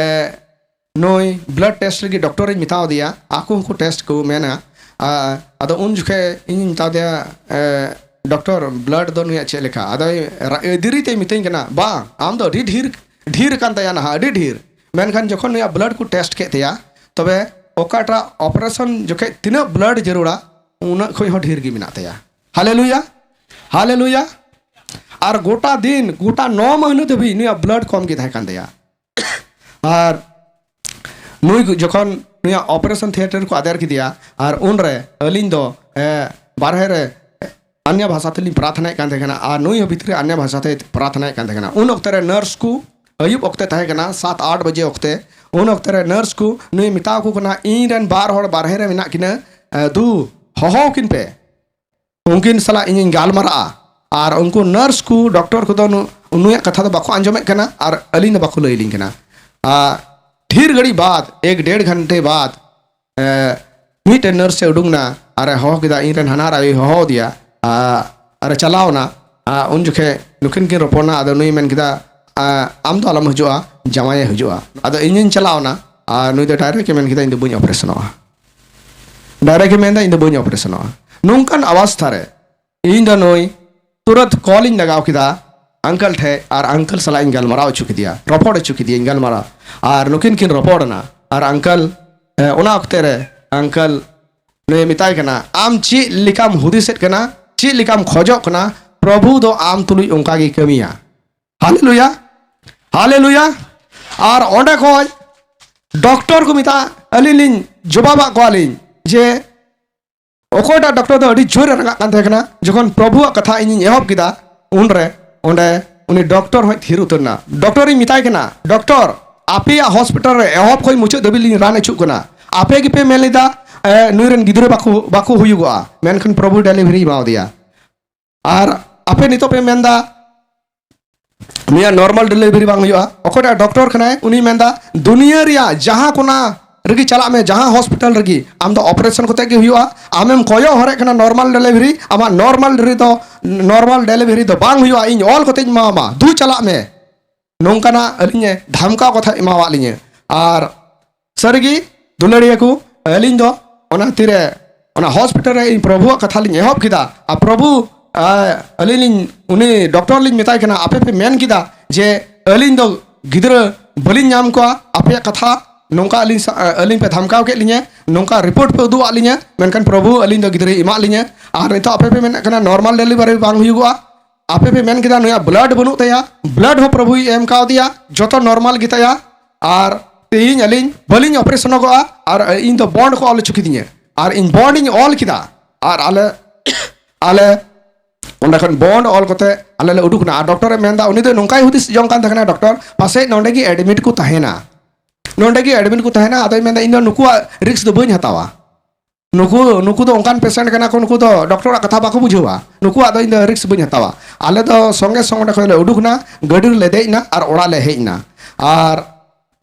ᱱᱩᱭ ᱵᱞᱟᱰ ᱴᱮᱥᱴ ᱞᱟᱹᱜᱤᱫ ᱰᱚᱠᱴᱚᱨᱤᱧ ᱢᱮᱛᱟᱣ ᱫᱮᱭᱟ, ᱟᱠᱚ ᱦᱚᱸᱠᱚ ᱴᱮᱥᱴ ᱠᱚ ᱢᱮᱱᱟ᱾ ᱟ, ᱟᱫᱚ ᱩᱱ ᱡᱚᱠᱷᱮᱡ ᱤᱧᱤᱧ ᱢᱮᱛᱟᱣ ᱫᱮᱭᱟ, ᱮ, "ᱰᱚᱠᱴᱚᱨ, ᱵᱞᱟᱰ ᱫᱚ ᱱᱩᱭᱟᱜ ᱪᱮᱫ ᱞᱮᱠᱟ?" ᱟᱫᱚᱭ ᱨᱟ-, ᱮ, ᱫᱮᱨᱤ ᱛᱮᱭ ᱢᱤᱛᱟᱹᱧ ᱠᱟᱱᱟ, "ᱵᱟᱝ, ᱟᱢ ᱫᱚ ᱟᱹᱰᱤ ᱰᱷᱮᱨ, ᱰᱷᱮᱨ ᱟᱠᱟᱱ ᱛᱟᱭᱟ ᱱᱟᱦᱟᱜ, ᱟᱹᱰᱤ ᱰᱷᱮᱨ᱾" ᱢᱮᱱᱠᱷᱟᱱ ᱡᱚᱠᱷᱚᱱ ᱱᱩᱭᱟᱜ ᱵᱞᱟᱰ ᱠᱚ ᱴᱮᱥᱴ ᱠᱮᱫ ᱛᱟᱭᱟ, ᱛᱚᱵᱮ ᱚᱠᱟᱴᱟᱜ ᱚᱯᱟᱨᱮᱥᱚᱱ ᱡᱚᱠᱷᱮᱡ ᱛᱤᱱᱟᱹᱜ ᱵᱞᱟᱰ ᱡᱟᱹᱨᱩᱲᱟ, ᱩᱱᱟᱹᱜ ᱠᱷᱚᱡ ᱦᱚᱸ ᱰᱷᱮᱨ ᱜᱮ ᱢᱮᱱᱟᱜ ᱛᱟᱭᱟ᱾ ᱦᱟᱞᱮᱞᱩᱭᱟ, ᱦᱟᱞᱮᱞᱩᱭᱟ᱾ ᱟᱨ ᱜᱚᱴᱟ ᱫᱤᱱ, ᱜᱚᱴᱟ ᱱᱚ ᱢᱟᱹᱦᱱᱟᱹ ᱫᱷᱟᱹᱵᱤᱡ ᱱᱩᱭᱟᱜ ᱵᱞᱟᱰ ᱠᱚᱢ ᱜᱮ ᱛᱟᱦᱮᱸ ᱠᱟᱱ ᱛᱟᱭᱟ᱾ ᱟᱨ ᱱᱩᱭ ᱡᱚᱠᱷᱚᱱ ᱱᱩᱭᱟᱜ ᱚᱯᱟᱨᱮᱥᱚᱱ ᱛᱷᱤᱭᱮᱴᱟᱨ ᱠᱚ ᱟᱫᱮᱨ ᱠᱮᱫᱮᱭᱟ, ᱟᱨ ᱩᱱᱨᱮ ᱟᱹᱞᱤᱧ ᱫᱚ, ᱮ, ᱵᱟᱨᱦᱮ ᱨᱮ ᱟᱱᱭᱟ ᱵᱷᱟᱥᱟ ᱛᱮᱞᱤᱧ ᱯᱨᱟᱨᱛᱷᱱᱟᱭᱮᱫ ᱠᱟᱱ ᱛᱟᱦᱮᱸ ᱠᱟᱱᱟ, ᱟᱨ ᱱᱩᱭ ᱦᱚᱸ ᱵᱷᱤᱛᱨᱤ ᱨᱮ ᱟᱱᱭᱟ ᱵᱷᱟᱥᱟ ᱛᱮ ᱯᱨᱟᱨᱛᱷᱱᱟᱭᱮᱫ ᱠᱟᱱ ᱛᱟᱦᱮᱸ ᱠᱟᱱᱟ᱾ ᱩᱱ ᱚᱠᱛᱮ ᱨᱮ ᱱᱟᱨᱥ ᱠᱚ, ᱟᱹᱭᱩᱵ ᱚᱠᱛᱮ ᱛᱟᱦᱮᱸ ᱠᱟᱱᱟ, ᱥᱟᱛ ᱟᱴ ᱵᱟᱡᱮ ᱚᱠᱛᱮ, ᱩᱱ ᱚᱠᱛᱮ ᱨᱮ ᱱᱟᱨᱥ ᱠᱚ ᱱᱩᱭ ᱢᱮᱛᱟᱣ ᱠᱚ ᱠᱟᱱᱟ, "ᱤᱧ ᱨᱮᱱ ᱵᱟᱨ ᱦᱚᱲ ᱵᱟᱨᱦᱮ ᱨᱮ ᱢᱮᱱᱟᱜ ᱠᱤᱱᱟᱹ, ᱮ, ᱫᱩ, ᱦᱚᱦᱚ ᱟᱹᱠᱤᱱ ᱯᱮ, ᱩᱱᱠᱤᱱ ᱥᱟᱞᱟᱜ ᱤᱧᱤᱧ ᱜᱟᱞᱢᱟᱨᱟᱜᱼᱟ᱾ ᱟᱨ ᱩᱱᱠᱩ ᱱᱟᱨᱥ ᱠᱚ, ᱰᱚᱠᱴᱚᱨ ᱠᱚᱫᱚ ᱱᱩ-, ᱱᱩᱭᱟᱜ ᱠᱟᱛᱷᱟ ᱫᱚ ᱵᱟᱠᱚ ᱟᱸᱡᱚᱢᱮᱫ ᱠᱟᱱᱟ ᱟᱨ ᱟᱹᱞᱤᱧ ᱫᱚ ᱵᱟᱠᱚ ᱞᱟᱹᱭ ᱟᱹᱞᱤᱧ ᱠᱟᱱᱟ᱾ ᱟᱨ ᱰᱷᱮᱨ ᱜᱷᱟᱹᱲᱤᱡ ᱵᱟᱫ, ᱮᱠ ᱰᱮᱲ ᱜᱷᱚᱱᱴᱮ ᱵᱟᱫ, ᱮ, ᱢᱤᱫᱴᱮᱱ ᱱᱟᱨᱥ ᱮ ᱩᱰᱩᱝ ᱱᱟ ᱟᱨ ᱮ ᱦᱚᱦᱚ ᱠᱮᱫᱟ, ᱤᱧ ᱨᱮᱱ ᱦᱟᱱᱦᱟᱨ ᱟᱭᱳᱭ ᱦᱚᱦᱚ ᱟᱫᱮᱭᱟ, ᱟ, ᱟᱨ ᱮ ᱪᱟᱞᱟᱣ ᱱᱟ᱾ ᱟ, ᱩᱱ ᱡᱚᱠᱷᱮᱡ ᱱᱩᱠᱤᱱ ᱠᱤᱱ ᱨᱚᱯᱚᱲ ᱱᱟ, ᱟᱫᱚ ᱱᱩᱭ ᱢᱮᱱ ᱠᱮᱫᱟ, ᱟ, ᱟᱢ ᱫᱚ ᱟᱞᱚᱢ ᱦᱤᱡᱩᱜᱼᱟ, ᱡᱟᱶᱟᱭᱮ ᱦᱤᱡᱩᱜᱼᱟ᱾ ᱟᱫᱚ ᱤᱧᱤᱧ ᱪᱟᱞᱟᱣ ᱱᱟ, ᱟᱨ ᱱᱩᱭ ᱫᱚ ᱰᱟᱭᱨᱮᱠᱴ ᱮ ᱢᱮᱱ ᱠᱮᱫᱟ, ᱤᱧ ᱫᱚ ᱵᱟᱹᱧ ᱚᱯᱟᱨᱮᱥᱚᱱᱚᱜᱼᱟ᱾ ᱰᱟᱭᱨᱮᱠᱴ ᱮ ᱢᱮᱱᱫᱟ, ᱤᱧ ᱫᱚ ᱵᱟᱹᱧ ᱚᱯᱟᱨᱮᱥᱚᱱᱚᱜᱼᱟ᱾ ᱱᱚᱝᱠᱟᱱ ᱚᱵᱚᱥᱛᱷᱟ ᱨᱮ ᱤᱧ ᱫᱚ ᱱᱩᱭ ᱛᱩᱨᱟᱹᱛ ᱠᱚᱞ ᱤᱧ ᱞᱟᱜᱟᱣ ᱠᱮᱫᱟ ᱟᱝᱠᱟᱞ ᱴᱷᱮᱡ, ᱟᱨ ᱟᱝᱠᱟᱞ ᱥᱟᱞᱟᱜ ᱤᱧ ᱜᱟᱞᱢᱟᱨᱟᱣ ᱦᱚᱪᱚ ᱠᱮᱫᱮᱭᱟ, ᱨᱚᱯᱚᱲ ᱦᱚᱪᱚ ᱠᱮᱫᱮᱭᱟᱹᱧ ᱜᱟᱞᱢᱟᱨᱟᱣ᱾ ᱟᱨ ᱱᱩᱠᱤᱱ ᱠᱤᱱ ᱨᱚᱯᱚᱲ ᱮᱱᱟ, ᱟᱨ ᱟᱝᱠᱟᱞ, ᱮ, ᱚᱱᱟ ᱚᱠᱛᱮ ᱨᱮ ᱟᱝᱠᱟᱞ ᱱᱩᱭᱮ ᱢᱮᱛᱟᱭ ᱠᱟᱱᱟ, ᱟᱢ ᱪᱮᱫ ᱞᱮᱠᱟᱢ ᱦᱩᱫᱤᱥᱮᱫ ᱠᱟᱱᱟ, ᱪᱮᱫ ᱞᱮᱠᱟᱢ ᱠᱷᱚᱡᱚᱜ ᱠᱟᱱᱟ, ᱯᱨᱚᱵᱷᱩ ᱫᱚ ᱟᱢ ᱛᱩᱞᱩᱡ ᱚᱱᱠᱟ ᱜᱮ ᱠᱟᱹᱢᱤᱭᱟ᱾ ᱦᱟᱞᱮᱞᱩᱭᱟ, ᱦᱟᱞᱮᱞᱩᱭᱟ᱾ ᱟᱨ ᱚᱸᱰᱮ ᱠᱷᱚᱡ ᱰᱚᱠᱴᱚᱨ ᱠᱚ ᱢᱮᱛᱟᱜᱼᱟ, ᱟᱹᱞᱤᱧ ᱞᱤᱧ ᱡᱚᱵᱟᱵᱟᱜ ᱠᱚᱣᱟᱞᱤᱧ ᱡᱮ ᱚᱠᱚᱭᱴᱟᱜ ᱰᱚᱠᱴᱚᱨ ᱫᱚ ᱟᱹᱰᱤ ᱡᱳᱨ ᱮ ᱨᱟᱸᱜᱟᱜ ᱠᱟᱱ ᱛᱟᱦᱮᱸ ᱠᱟᱱᱟ᱾ ᱡᱚᱠᱷᱚᱱ ᱯᱨᱚᱵᱷᱩᱣᱟᱜ ᱠᱟᱛᱷᱟ ᱤᱧᱤᱧ ᱮᱦᱚᱵ ᱠᱮᱫᱟ, ᱩᱱᱨᱮ ᱚᱸᱰᱮ ᱩᱱᱤ ᱰᱚᱠᱴᱚᱨ ᱦᱚᱸᱭ ᱛᱷᱤᱨ ᱩᱛᱟᱹᱨ ᱮᱱᱟ᱾ ᱰᱚᱠᱴᱚᱨᱤᱧ ᱢᱮᱛᱟᱭ ᱠᱟᱱᱟ, ᱰᱚᱠᱴᱚᱨ, ᱟᱯᱮᱭᱟᱜ ᱦᱚᱥᱯᱤᱴᱟᱞ ᱨᱮ ᱮᱦᱚᱵ ᱠᱷᱚᱱ ᱢᱩᱪᱟᱹᱫ ᱫᱷᱟᱹᱵᱤᱡ ᱞᱤᱧ ᱨᱟᱱ ᱦᱚᱪᱚᱜ ᱠᱟᱱᱟ, ᱟᱯᱮ ᱜᱮᱯᱮ ᱢᱮᱱ ᱞᱮᱫᱟ, ᱮ, ᱱᱩᱭ ᱨᱮᱱ ᱜᱤᱫᱽᱨᱟᱹ ᱵᱟᱠᱚ, ᱵᱟᱠᱚ ᱦᱩᱭᱩᱜᱚᱜᱼᱟ, ᱢᱮᱱᱠᱷᱟᱱ ᱯᱨᱚᱵᱷᱩ ᱰᱮᱞᱤᱵᱷᱟᱨᱤ ᱮᱢᱟᱣᱟᱫᱮᱭᱟ᱾ ᱟᱨ ᱟᱯᱮ ᱱᱤᱛᱚᱜ ᱯᱮ ᱢᱮᱱᱫᱟ, ᱱᱩᱭᱟᱜ ᱱᱚᱨᱢᱟᱞ ᱰᱮᱞᱤᱵᱷᱟᱨᱤ ᱵᱟᱝ ᱦᱩᱭᱩᱜᱼᱟ᱾ ᱚᱠᱚᱭᱴᱟᱜ ᱰᱚᱠᱴᱚᱨ ᱠᱟᱱᱟᱭ, ᱩᱱᱤ ᱢᱮᱱᱫᱟ, ᱫᱩᱱᱤᱭᱟᱹ ᱨᱮᱭᱟᱜ ᱡᱟᱦᱟᱸ ᱠᱚᱱᱟ ᱨᱮᱜᱮ ᱪᱟᱞᱟᱜ ᱢᱮ, ᱡᱟᱦᱟᱸ ᱦᱚᱥᱯᱤᱴᱟᱞ ᱨᱮᱜᱮ, ᱟᱢ ᱫᱚ ᱚᱯᱟᱨᱮᱥᱚᱱ ᱠᱟᱛᱮ ᱜᱮ ᱦᱩᱭᱩᱜᱼᱟ᱾ ᱟᱢᱮᱢ ᱠᱚᱭᱚᱜ ᱦᱚᱨᱮᱫ ᱠᱟᱱᱟ ᱱᱚᱨᱢᱟᱞ ᱰᱮᱞᱤᱵᱷᱟᱨᱤ, ᱟᱢᱟᱜ ᱱᱚᱨᱢᱟᱞ ᱰᱮᱞᱤᱵᱷᱟᱨᱤ ᱫᱚ, ᱱᱚᱨᱢᱟᱞ ᱰᱮᱞᱤᱵᱷᱟᱨᱤ ᱫᱚ ᱵᱟᱝ ᱦᱩᱭᱩᱜᱼᱟ, ᱤᱧ ᱚᱞ ᱠᱟᱛᱮᱧ ᱮᱢᱟᱣᱟᱢᱟ, ᱫᱩ ᱪᱟᱞᱟᱜ ᱢᱮ᱾ ᱱᱚᱝᱠᱟᱱᱟᱜ ᱟᱹᱞᱤᱧᱮ ᱫᱷᱟᱢᱠᱟᱣ ᱠᱟᱛᱷᱟ ᱮᱢᱟᱣᱟᱫ ᱞᱤᱧᱟᱹ᱾ ᱟᱨ ᱥᱟᱹᱨᱤᱜᱮ ᱫᱩᱞᱟᱹᱲᱤᱭᱟᱹ ᱠᱚ, ᱟᱹᱞᱤᱧ ᱫᱚ ᱚᱱᱟ ᱛᱤᱨᱮ ᱚᱱᱟ ᱦᱚᱥᱯᱤᱴᱟᱞ ᱨᱮ ᱤᱧ ᱯᱨᱚᱵᱷᱩᱣᱟᱜ ᱠᱟᱛᱷᱟ ᱞᱤᱧ ᱮᱦᱚᱵ ᱠᱮᱫᱟ᱾ ᱟᱨ ᱯᱨᱚᱵᱷᱩ, ᱟ, ᱟᱹᱞᱤᱧ ᱞᱤᱧ, ᱩᱱᱤ ᱰᱚᱠᱴᱚᱨ ᱞᱤᱧ ᱢᱮᱛᱟᱭ ᱠᱟᱱᱟ, ᱟᱯᱮ ᱯᱮ ᱢᱮᱱ ᱠᱮᱫᱟ ᱡᱮ ᱟᱹᱞᱤᱧ ᱫᱚ ᱜᱤᱫᱽᱨᱟᱹ ᱵᱟᱹᱞᱤᱧ ᱧᱟᱢ ᱠᱚᱣᱟ, ᱟᱯᱮᱭᱟᱜ ᱠᱟᱛᱷᱟ ᱱᱚᱝᱠᱟ ᱟᱹᱞᱤᱧ ᱥᱟ-, ᱟᱹᱞᱤᱧ ᱯᱮ ᱫᱷᱟᱢᱠᱟᱣ ᱠᱮᱫ ᱞᱤᱧᱟᱹ, ᱱᱚᱝᱠᱟ ᱨᱤᱯᱳᱨᱴ ᱯᱮ ᱩᱫᱩᱜ ᱟᱫ ᱞᱤᱧᱟᱹ, ᱢᱮᱱᱠᱷᱟᱱ ᱯᱨᱚᱵᱷᱩ ᱟᱹᱞᱤᱧ ᱫᱚ ᱜᱤᱫᱽᱨᱟᱹᱭ ᱮᱢᱟᱫ ᱞᱤᱧᱟᱹ᱾ ᱟᱨ ᱱᱤᱛᱚᱜ ᱟᱯᱮ ᱯᱮ ᱢᱮᱱᱮᱫ ᱠᱟᱱᱟ ᱱᱚᱨᱢᱟᱞ ᱰᱮᱞᱤᱵᱷᱟᱨᱤ ᱵᱟᱝ ᱦᱩᱭᱩᱜᱚᱜᱼᱟ᱾ ᱟᱯᱮ ᱯᱮ ᱢᱮᱱ ᱠᱮᱫᱟ ᱱᱩᱭᱟᱜ ᱵᱞᱟᱰ ᱵᱟᱹᱱᱩᱜ ᱛᱟᱭᱟ, ᱵᱞᱟᱰ ᱦᱚᱸ ᱯᱨᱚᱵᱷᱩᱭ ᱮᱢ ᱠᱟᱣᱫᱮᱭᱟ, ᱡᱚᱛᱚ ᱱᱚᱨᱢᱟᱞ ᱜᱮᱛᱟᱭᱟ᱾ ᱟᱨ ᱛᱮᱦᱮᱧ ᱟᱹᱞᱤᱧ ᱵᱟᱹᱞᱤᱧ ᱚᱯᱟᱨᱮᱥᱚᱱᱚᱜᱚᱜᱼᱟ᱾ ᱟᱨ ᱤᱧ ᱫᱚ ᱵᱚᱱᱰ ᱠᱚ ᱚᱞ ᱦᱚᱪᱚ ᱠᱤᱫᱤᱧᱟ, ᱟᱨ ᱤᱧ ᱵᱚᱱᱰ ᱤᱧ ᱚᱞ ᱠᱮᱫᱟ᱾ ᱟᱨ ᱟᱞᱮ ᱟᱞᱮ ᱚᱸᱰᱮ ᱠᱷᱚᱱ ᱵᱚᱱᱰ ᱚᱞ ᱠᱟᱛᱮ ᱟᱞᱮ ᱞᱮ ᱩᱰᱩᱠ ᱮᱱᱟ᱾ ᱟᱨ ᱰᱚᱠᱴᱚᱨ ᱮ ᱢᱮᱱᱫᱟ, ᱩᱱᱤ ᱫᱚ ᱱᱚᱝᱠᱟᱭ ᱦᱩᱫᱤᱥ ᱡᱚᱝ ᱠᱟᱱ ᱛᱟᱦᱮᱸ ᱠᱟᱱᱟ, ᱰᱚᱠᱴᱚᱨ ᱯᱟᱥᱮᱡ ᱱᱚᱸᱰᱮ ᱜᱮ ᱮᱰᱢᱤᱴ ᱠᱚ ᱛᱟᱦᱮᱱᱟ, ᱱᱚᱸᱰᱮ ᱜᱮ ᱮᱰᱢᱤᱴ ᱠᱚ ᱛᱟᱦᱮᱱᱟ᱾ ᱟᱫᱚᱭ ᱢᱮᱱᱫᱟ, ᱤᱧ ᱫᱚ ᱱᱩᱠᱩᱣᱟᱜ ᱨᱤᱠᱥ ᱫᱚ ᱵᱟᱹᱧ ᱦᱟᱛᱟᱣᱟ᱾ ᱱᱩᱠᱩ ᱱᱩᱠᱩ ᱫᱚ ᱚᱱᱠᱟᱱ ᱯᱮᱥᱮᱱᱴ ᱠᱟᱱᱟ ᱠᱚ, ᱱᱩᱠᱩ ᱫᱚ ᱰᱚᱠᱴᱚᱨᱟᱜ ᱠᱟᱛᱷᱟ ᱵᱟᱠᱚ ᱵᱩᱡᱷᱟᱹᱣᱟ᱾ ᱱᱩᱠᱩᱣᱟᱜ ᱫᱚ ᱤᱧ ᱫᱚ ᱨᱤᱠᱥ ᱵᱟᱹᱧ ᱦᱟᱛᱟᱣᱟ᱾ ᱟᱞᱮ ᱫᱚ ᱥᱚᱸᱜᱮ ᱥᱚᱸᱜᱮ ᱚᱸᱰᱮ ᱠᱷᱚᱱ ᱞᱮ ᱩᱰᱩᱠ ᱮᱱᱟ, ᱜᱟᱹᱰᱤ ᱨᱮᱞᱮ ᱫᱮᱡ ᱮᱱᱟ ᱟᱨ ᱚᱲᱟᱜ ᱞᱮ ᱦᱮᱡ ᱮᱱᱟ᱾ ᱟᱨ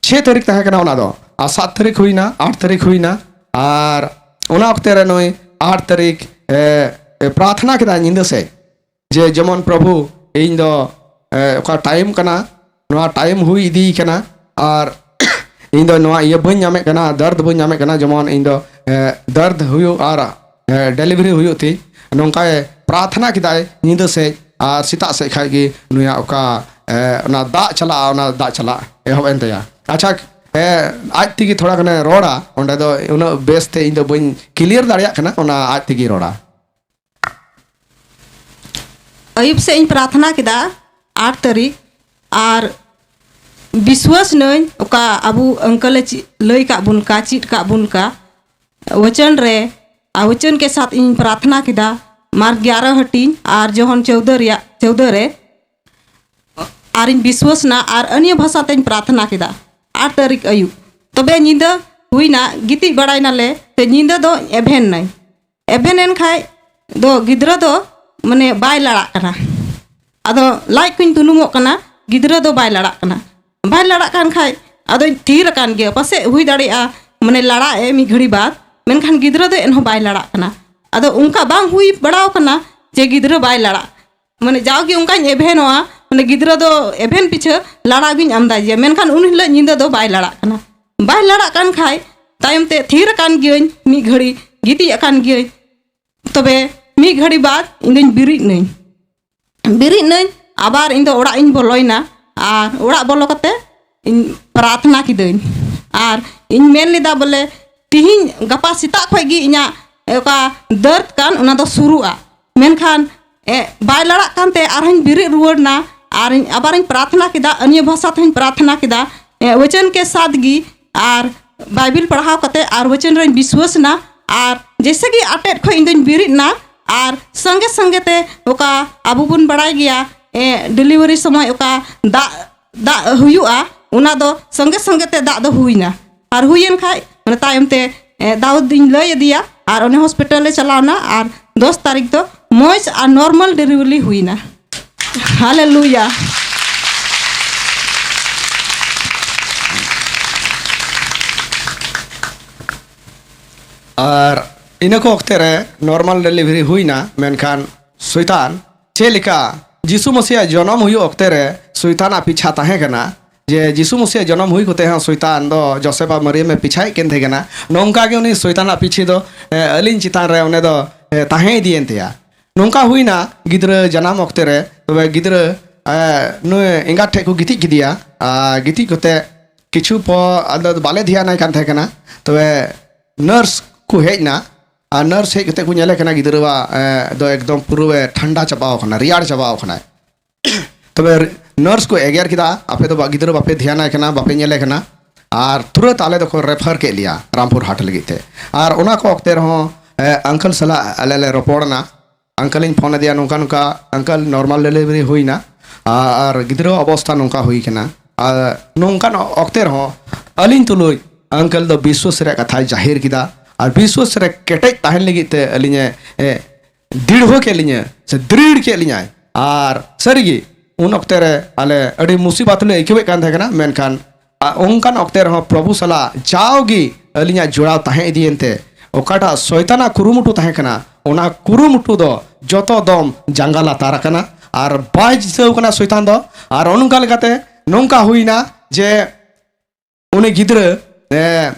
ᱪᱷᱮ ᱛᱟᱹᱨᱤᱠᱷ ᱛᱟᱦᱮᱸ ᱠᱟᱱᱟ ᱚᱱᱟ ᱫᱚ, ᱟᱨ ᱥᱟᱛ ᱛᱟᱹᱨᱤᱠᱷ ᱦᱩᱭᱱᱟ, ᱟᱴ ᱛᱟᱹᱨᱤᱠᱷ ᱦᱩᱭᱱᱟ᱾ ᱟᱨ ᱚᱱᱟ ᱚᱠᱛᱮ ᱨᱮ ᱱᱩᱭ ᱟᱴ ᱛᱟᱹᱨᱤᱠᱷ ᱮ, ᱮ, ᱯᱨᱟᱨᱛᱷᱱᱟ ᱠᱮᱫᱟ ᱧᱤᱫᱟᱹ ᱥᱮᱫ, ᱡᱮ ᱡᱮᱢᱚᱱ ᱯᱨᱚᱵᱷᱩ, ᱤᱧ ᱫᱚ ᱮ, ᱚᱠᱟ ᱴᱟᱭᱤᱢ ᱠᱟᱱᱟ, ᱱᱚᱣᱟ ᱴᱟᱭᱤᱢ ᱦᱩᱭ ᱤᱫᱤᱭ ᱠᱟᱱᱟ, ᱟᱨ ᱤᱧ ᱫᱚ ᱱᱚᱣᱟ ᱤᱭᱟᱹ ᱵᱟᱹᱧ ᱧᱟᱢᱮᱫ ᱠᱟᱱᱟ, ᱫᱟᱨᱫ ᱵᱟᱹᱧ ᱧᱟᱢᱮᱫ ᱠᱟᱱᱟ, ᱡᱮᱢᱚᱱ ᱤᱧ ᱫᱚ ᱮ, ᱫᱟᱨᱫ ᱦᱩᱭᱩᱜ ᱟᱨ ᱮ, ᱰᱮᱞᱤᱵᱷᱟᱨᱤ ᱦᱩᱭᱩᱜ ᱛᱤᱧ᱾ ᱱᱚᱝᱠᱟᱭ ᱯᱨᱟᱨᱛᱷᱱᱟ ᱠᱮᱫᱟᱭ ᱧᱤᱫᱟᱹ ᱥᱮᱫ, ᱟᱨ ᱥᱮᱛᱟᱜ ᱥᱮᱫ ᱠᱷᱟᱡ ᱜᱮ ᱱᱩᱭᱟᱜ ᱚᱠᱟ ᱮ, ᱚᱱᱟ ᱫᱟᱜ ᱪᱟᱞᱟᱜᱼᱟ, ᱚᱱᱟ ᱫᱟᱜ ᱪᱟᱞᱟᱜ ᱮᱦᱚᱵ ᱮᱱ ᱛᱟᱭᱟ᱾ ᱟᱪᱪᱷᱟ, ᱮ, ᱟᱡ ᱛᱮᱜᱮ ᱛᱷᱚᱲᱟ ᱜᱟᱱᱮ ᱨᱚᱲᱟ, ᱚᱸᱰᱮ ᱫᱚ ᱩᱱᱟᱹᱜ ᱵᱮᱥ ᱛᱮ ᱤᱧ ᱫᱚ ᱵᱟᱹᱧ ᱠᱞᱤᱭᱟᱨ ᱫᱟᱲᱮᱭᱟᱜ ᱠᱟᱱᱟ, ᱚᱱᱟ ᱟᱡ ᱛᱮᱜᱮ ᱨᱚᱲᱟ᱾ ᱟᱹᱭᱩᱵ ᱥᱮᱫ ᱤᱧ ᱯᱨᱟᱨᱛᱷᱱᱟ ᱠᱮᱫᱟ, ᱟᱴ ᱛᱟᱹᱨᱤᱠᱷ, ᱟᱨ ᱵᱤᱥᱣᱟᱥ ᱱᱟᱹᱧ ᱚᱠᱟ ᱟᱵᱚ ᱟᱝᱠᱟᱞᱮ ᱪᱮᱫ ᱞᱟᱹᱭ ᱠᱟᱜ ᱵᱚᱱ ᱠᱟ, ᱪᱮᱫ ᱠᱟᱜ ᱵᱚᱱ ᱠᱟ ᱣᱚᱪᱚᱱ ᱨᱮ, ᱟᱨ ᱣᱚᱪᱚᱱ ᱠᱮ ᱥᱟᱛ ᱤᱧ ᱯᱨᱟᱨᱛᱷᱱᱟ ᱠᱮᱫᱟ, ᱢᱟᱨᱠ ᱜᱭᱟᱨᱟ ᱦᱟᱹᱴᱤᱧ ᱟᱨ ᱡᱚᱦᱚᱱ ᱪᱳᱣᱫᱟᱹ ᱨᱮᱭᱟᱜ, ᱪᱳᱣᱫᱟᱹ ᱨᱮ, ᱟᱨᱤᱧ ᱵᱤᱥᱣᱟᱥ ᱱᱟ ᱟᱨ ᱟᱹᱱᱤᱭᱟᱹ ᱵᱷᱟᱥᱟ ᱛᱮᱧ ᱯᱨᱟᱨᱛᱷᱱᱟ ᱠᱮᱫᱟ᱾ ᱟᱴ ᱛᱟᱹᱨᱤᱠᱷ ᱟᱹᱭᱩᱵ᱾ ᱛᱚᱵᱮ ᱧᱤᱫᱟᱹ ᱦᱩᱭᱱᱟ, ᱜᱤᱛᱤᱡ ᱵᱟᱲᱟᱭ ᱱᱟᱞᱮ, ᱛᱮ ᱧᱤᱫᱟᱹ ᱫᱚ ᱮᱵᱷᱮᱱ ᱱᱟᱹᱧ᱾ ᱮᱵᱷᱮᱱ ᱮᱱ ᱠᱷᱟᱡ ᱫᱚ ᱜᱤᱫᱽᱨᱟᱹ ᱫᱚ ᱢᱟᱱᱮ ᱵᱟᱭ ᱞᱟᱲᱟᱜ ᱠᱟᱱᱟ᱾ ᱟᱫᱚ ᱞᱟᱡ ᱠᱚᱧ ᱛᱩᱱᱩᱢᱚᱜ ᱠᱟᱱᱟ, ᱜᱤᱫᱽᱨᱟᱹ ᱫᱚ ᱵᱟᱭ ᱞᱟᱲᱟᱜ ᱠᱟᱱᱟ᱾ ᱵᱟᱭ ᱞᱟᱲᱟᱜ ᱠᱟᱱ ᱠᱷᱟᱡ ᱟᱫᱚᱧ ᱛᱷᱤᱨ ᱟᱠᱟᱱ ᱜᱮᱭᱟ, ᱯᱟᱥᱮᱡ ᱦᱩᱭ ᱫᱟᱲᱮᱭᱟᱜᱼᱟ ᱢᱟᱱᱮ ᱞᱟᱲᱟᱜ ᱮ ᱢᱤᱫ ᱜᱷᱟᱹᱲᱤ ᱵᱟᱫ, ᱢᱮᱱᱠᱷᱟᱱ ᱜᱤᱫᱽᱨᱟᱹ ᱫᱚ ᱮᱱᱦᱚᱸ ᱵᱟᱭ ᱞᱟᱲᱟᱜ ᱠᱟᱱᱟ᱾ ᱟᱫᱚ ᱚᱱᱠᱟ ᱵᱟᱝ ᱦᱩᱭ ᱵᱟᱲᱟᱣ ᱠᱟᱱᱟ ᱡᱮ ᱜᱤᱫᱽᱨᱟᱹ ᱵᱟᱭ ᱞᱟᱲᱟᱜ, ᱢᱟᱱᱮ ᱡᱟᱣᱜᱮ ᱚᱱᱠᱟᱧ ᱮᱵᱷᱮᱱᱚᱜᱼᱟ, ᱢᱟᱱᱮ ᱜᱤᱫᱽᱨᱟᱹ ᱫᱚ ᱮᱵᱷᱮᱱ ᱯᱤᱪᱷᱟᱹ ᱞᱟᱲᱟᱜ ᱜᱤᱧ ᱟᱢᱫᱟᱭ ᱜᱮᱭᱟ, ᱢᱮᱱᱠᱷᱟᱱ ᱩᱱ ᱦᱤᱞᱳᱜ ᱧᱤᱫᱟᱹ ᱫᱚ ᱵᱟᱭ ᱞᱟᱲᱟᱜ ᱠᱟᱱᱟ᱾ ᱵᱟᱭ ᱞᱟᱲᱟᱜ ᱠᱟᱱ ᱠᱷᱟᱡ ᱛᱟᱭᱚᱢ ᱛᱮ ᱛᱷᱤᱨ ᱟᱠᱟᱱ ᱜᱤᱭᱟᱹᱧ, ᱢᱤᱫ ᱜᱷᱟᱹᱲᱤ ᱜᱤᱛᱤᱡ ᱟᱠᱟᱱ ᱜᱤᱭᱟᱹᱧ᱾ ᱛᱚᱵᱮ ᱢᱤᱫ ᱜᱷᱟᱹᱲᱤ ᱵᱟᱫ ᱤᱧ ᱫᱚᱧ ᱵᱤᱨᱤᱫ ᱱᱟᱹᱧ᱾ ᱵᱤᱨᱤᱫ ᱱᱟᱹᱧ, ᱟᱵᱟᱨ ᱤᱧ ᱫᱚ ᱚᱲᱟᱜ ᱤᱧ ᱵᱚᱞᱚᱭᱮᱱᱟ᱾ ᱟᱨ ᱚᱲᱟᱜ ᱵᱚᱞᱚ ᱠᱟᱛᱮ ᱤᱧ ᱯᱨᱟᱨᱛᱷᱱᱟ ᱠᱤᱫᱟᱹᱧ᱾ ᱟᱨ ᱤᱧ ᱢᱮᱱ ᱞᱮᱫᱟ ᱵᱚᱞᱮ, ᱛᱤᱦᱤᱧ ᱜᱟᱯᱟ ᱥᱮᱛᱟᱜ ᱠᱷᱚᱡ ᱜᱮ ᱤᱧᱟᱹᱜ ᱚᱠᱟ ᱫᱟᱹᱨᱫ ᱠᱟᱱ, ᱚᱱᱟ ᱫᱚ ᱥᱩᱨᱩᱜᱼᱟ᱾ ᱢᱮᱱᱠᱷᱟᱱ ᱮ, ᱵᱟᱭ ᱞᱟᱲᱟᱜ ᱠᱟᱱᱛᱮ ᱟᱨᱦᱚᱸᱧ ᱵᱤᱨᱤᱫ ᱨᱩᱣᱟᱹᱲ ᱱᱟ᱾ ᱟᱨ ᱤᱧ ᱟᱵᱟᱨᱤᱧ ᱯᱨᱟᱨᱛᱷᱱᱟ ᱠᱮᱫᱟ, ᱟᱹᱱᱤᱭᱟᱹ ᱵᱷᱟᱥᱟ ᱛᱮᱦᱚᱸᱧ ᱯᱨᱟᱨᱛᱷᱱᱟ ᱠᱮᱫᱟ, ᱮ, ᱣᱚᱪᱚᱱ ᱠᱮ ᱥᱟᱛ ᱜᱮ᱾ ᱟᱨ ᱵᱟᱭᱵᱤᱞ ᱯᱟᱲᱦᱟᱣ ᱠᱟᱛᱮ ᱟᱨ ᱣᱚᱪᱚᱱ ᱨᱮᱧ ᱵᱤᱥᱣᱟᱹᱥ ᱱᱟ᱾ ᱟᱨ ᱡᱮᱭᱥᱮ ᱜᱮ ᱟᱴᱮᱫ ᱠᱷᱚᱡ ᱤᱧ ᱫᱚᱧ ᱵᱤᱨᱤᱫ ᱱᱟ᱾ ᱟᱨ ᱥᱚᱸᱜᱮ ᱥᱚᱸᱜᱮ ᱛᱮ ᱚᱠᱟ ᱟᱵᱚ ᱵᱚᱱ ᱵᱟᱲᱟᱭ ᱜᱮᱭᱟ, ᱮ, ᱰᱮᱞᱤᱵᱷᱟᱨᱤ ᱥᱚᱢᱚᱭ ᱚᱠᱟ ᱫᱟᱜ ᱫᱟᱜ ᱦᱩᱭᱩᱜᱼᱟ, ᱚᱱᱟ ᱫᱚ ᱥᱚᱸᱜᱮ ᱥᱚᱸᱜᱮ ᱛᱮ ᱫᱟᱜ ᱫᱚ ᱦᱩᱭᱱᱟ᱾ ᱟᱨ ᱦᱩᱭᱮᱱ ᱠᱷᱟᱡ, ᱢᱟᱱᱮ, ᱛᱟᱭᱚᱢ ᱛᱮ, ᱮ, ᱫᱟᱣᱩᱫ ᱫᱚᱧ ᱞᱟᱹᱭ ᱟᱫᱮᱭᱟ, ᱟᱨ ᱚᱱᱮ ᱦᱚᱥᱯᱤᱴᱟᱞ ᱞᱮ ᱪᱟᱞᱟᱣᱱᱟ, ᱟᱨ ᱫᱚᱥ ᱛᱟᱹᱨᱤᱠᱷ ᱫᱚ ᱢᱚᱡᱽ ᱟᱨ ᱱᱚᱨᱢᱟᱞ ᱰᱮᱞᱤᱵᱷᱟᱨᱤ ᱦᱩᱭᱱᱟ᱾ ᱦᱟᱞᱮᱞᱩᱭᱟ᱾ ᱟᱨ ᱤᱱᱟᱹ ᱠᱚ ᱚᱠᱛᱮ ᱨᱮ ᱱᱚᱨᱢᱟᱞ ᱰᱮᱞᱤᱵᱷᱟᱨᱤ ᱦᱩᱭᱱᱟ, ᱢᱮᱱᱠᱷᱟᱱ ᱥᱚᱭᱛᱟᱱ ᱪᱮᱫ ᱞᱮᱠᱟ ᱡᱤᱥᱩ ᱢᱟᱹᱥᱤᱭᱟᱜ ᱡᱚᱱᱚᱢ ᱦᱩᱭᱩᱜ ᱚᱠᱛᱮ ᱨᱮ ᱥᱚᱭᱛᱟᱱᱟᱜ ᱯᱤᱪᱷᱟ ᱛᱟᱦᱮᱸ ᱠᱟᱱᱟ, ᱡᱮ ᱡᱤᱥᱩ ᱢᱟᱹᱥᱤᱭᱟᱜ ᱡᱚᱱᱚᱢ ᱦᱩᱭ ᱠᱟᱛᱮ ᱦᱚᱸ ᱥᱚᱭᱛᱟᱱ ᱫᱚ ᱡᱳᱥᱮᱯ ᱟᱨ ᱢᱟᱨᱤᱭᱟᱢ ᱮ ᱯᱤᱪᱷᱟᱭᱮᱫ ᱠᱤᱱ ᱛᱟᱦᱮᱸ ᱠᱟᱱᱟ, ᱱᱚᱝᱠᱟ ᱜᱮ ᱩᱱᱤ ᱥᱚᱭᱛᱟᱱᱟᱜ ᱯᱤᱪᱷᱤ ᱫᱚ, ᱮ, ᱟᱹᱞᱤᱧ ᱪᱮᱛᱟᱱ ᱨᱮ ᱚᱱᱮ ᱫᱚ, ᱮ, ᱛᱟᱦᱮᱸ ᱤᱫᱤᱭᱮᱱ ᱛᱟᱭᱟ᱾ ᱱᱚᱝᱠᱟ ᱦᱩᱭᱱᱟ, ᱜᱤᱫᱽᱨᱟᱹ ᱡᱟᱱᱟᱢ ᱚᱠᱛᱮ ᱨᱮ, ᱛᱚᱵᱮ ᱜᱤᱫᱽᱨᱟᱹ, ᱮ, ᱱᱩᱭ ᱮᱸᱜᱟᱛ ᱴᱷᱮᱡ ᱠᱚ ᱜᱤᱛᱤᱡ ᱠᱮᱫᱮᱭᱟ᱾ ᱟᱨ ᱜᱤᱛᱤᱡ ᱠᱟᱛᱮ ᱠᱤᱪᱷᱩ ᱯᱚᱨ ᱟᱫᱚ ᱵᱟᱞᱮ ᱫᱷᱮᱭᱟᱱᱟᱭ ᱠᱟᱱ ᱛᱟᱦᱮᱸ ᱠᱟᱱᱟ᱾ ᱛᱚᱵᱮ ᱱᱟᱨᱥ ᱠᱚ ᱦᱮᱡ ᱮᱱᱟ, ᱟᱨ ᱱᱟᱨᱥ ᱦᱮᱡ ᱠᱟᱛᱮ ᱠᱚ ᱧᱮᱞᱮ ᱠᱟᱱᱟ ᱜᱤᱫᱽᱨᱟᱹᱣᱟᱜ, ᱮ, ᱫᱚ ᱮᱠᱫᱚᱢ ᱯᱩᱨᱟᱹ ᱴᱷᱟᱱᱰᱟ ᱪᱟᱵᱟᱣ ᱠᱟᱱᱟ, ᱨᱮᱭᱟᱲ ᱪᱟᱵᱟᱣ ᱠᱟᱱᱟᱭ᱾ ᱛᱚᱵᱮ ᱱᱟᱨᱥ ᱠᱚ ᱮᱜᱮᱨ ᱠᱮᱫᱟ, "ᱟᱯᱮ ᱫᱚ ᱵᱟ-, ᱜᱤᱫᱽᱨᱟᱹ ᱵᱟᱯᱮ ᱫᱷᱮᱭᱟᱱᱟᱭ ᱠᱟᱱᱟ, ᱵᱟᱯᱮ ᱧᱮᱞᱮ ᱠᱟᱱᱟ", ᱟᱨ ᱛᱩᱨᱟᱹᱛ ᱟᱞᱮ ᱫᱚᱠᱚ ᱨᱮᱯᱷᱟᱨ ᱠᱮᱫ ᱞᱮᱭᱟ ᱨᱟᱢᱯᱩᱨ ᱦᱟᱴ ᱞᱟᱹᱜᱤᱫ ᱛᱮ᱾ ᱟᱨ ᱚᱱᱟ ᱠᱚ ᱚᱠᱛᱮ ᱨᱮᱦᱚᱸ, ᱮ, ᱟᱝᱠᱟᱞ ᱥᱟᱞᱟᱜ ᱟᱞᱮ ᱞᱮ ᱨᱚᱯᱚᱲ ᱮᱱᱟ᱾ ᱟᱝᱠᱟᱞᱤᱧ ᱯᱷᱳᱱ ᱟᱫᱮᱭᱟ, "ᱱᱚᱝᱠᱟ ᱱᱚᱝᱠᱟ ᱟᱝᱠᱟᱞ, ᱱᱚᱨᱢᱟᱞ ᱰᱮᱞᱤᱵᱷᱟᱨᱤ ᱦᱩᱭᱱᱟ, ᱟ-, ᱟᱨ ᱜᱤᱫᱽᱨᱟᱹᱣᱟᱜ ᱚᱵᱚᱥᱛᱷᱟ ᱱᱚᱝᱠᱟ ᱦᱩᱭ ᱠᱟᱱᱟ᱾" ᱟᱨ ᱱᱚᱝᱠᱟᱱ ᱚᱠᱛᱮ ᱨᱮᱦᱚᱸ ᱟᱹᱞᱤᱧ ᱛᱩᱞᱩᱡ ᱟᱝᱠᱟᱞ ᱫᱚ ᱵᱤᱥᱣᱟᱥ ᱨᱮᱭᱟᱜ ᱠᱟᱛᱷᱟᱭ ᱡᱟᱦᱮᱨ ᱠᱮᱫᱟ, ᱟᱨ ᱵᱤᱥᱣᱟᱥ ᱨᱮ ᱠᱮᱴᱮᱡ ᱛᱟᱦᱮᱱ ᱞᱟᱹᱜᱤᱫ ᱛᱮ ᱟᱹᱞᱤᱧᱮ, ᱮ, ᱫᱤᱲᱦᱚ ᱠᱮᱫ ᱞᱤᱧᱟᱹ ᱥᱮ ᱫᱨᱤᱲ ᱠᱮᱫ ᱞᱤᱧᱟᱭ᱾ ᱟᱨ ᱥᱟᱹᱨᱤᱜᱮ ᱩᱱ ᱚᱠᱛᱮ ᱨᱮ ᱟᱞᱮ ᱟᱹᱰᱤ ᱢᱩᱥᱤᱵᱟᱛ ᱞᱮ ᱟᱹᱭᱠᱟᱹᱣᱮᱫ ᱠᱟᱱ ᱛᱟᱦᱮᱸ ᱠᱟᱱᱟ, ᱢᱮᱱᱠᱷᱟᱱ ᱟ-, ᱚᱱᱠᱟᱱ ᱚᱠᱛᱮ ᱨᱮᱦᱚᱸ ᱯᱨᱚᱵᱷᱩ ᱥᱟᱞᱟᱜ ᱡᱟᱣᱜᱮ ᱟᱹᱞᱤᱧᱟᱜ ᱡᱚᱲᱟᱣ ᱛᱟᱦᱮᱸ ᱤᱫᱤᱭᱮᱱ ᱛᱮ, ᱚᱠᱟᱴᱟᱜ ᱥᱚᱭᱛᱟᱱᱟᱜ ᱠᱩᱨᱩᱢᱩᱴᱩ ᱛᱟᱦᱮᱸ ᱠᱟᱱᱟ, ᱚᱱᱟ ᱠᱩᱨᱩᱢᱩᱴᱩ ᱫᱚ ᱡᱚᱛᱚ ᱫᱚᱢ ᱡᱟᱸᱜᱟ ᱞᱟᱛᱟᱨ ᱟᱠᱟᱱᱟ ᱟᱨ ᱵᱟᱭ ᱡᱤᱛᱟᱹᱣ ᱠᱟᱱᱟ ᱥᱚᱭᱛᱟᱱ ᱫᱚ᱾ ᱟᱨ ᱚᱱᱠᱟ ᱞᱮᱠᱟᱛᱮ ᱱᱚᱝᱠᱟ ᱦᱩᱭᱱᱟ ᱡᱮ ᱩᱱᱤ ᱜᱤᱫᱽᱨᱟᱹ, ᱮ,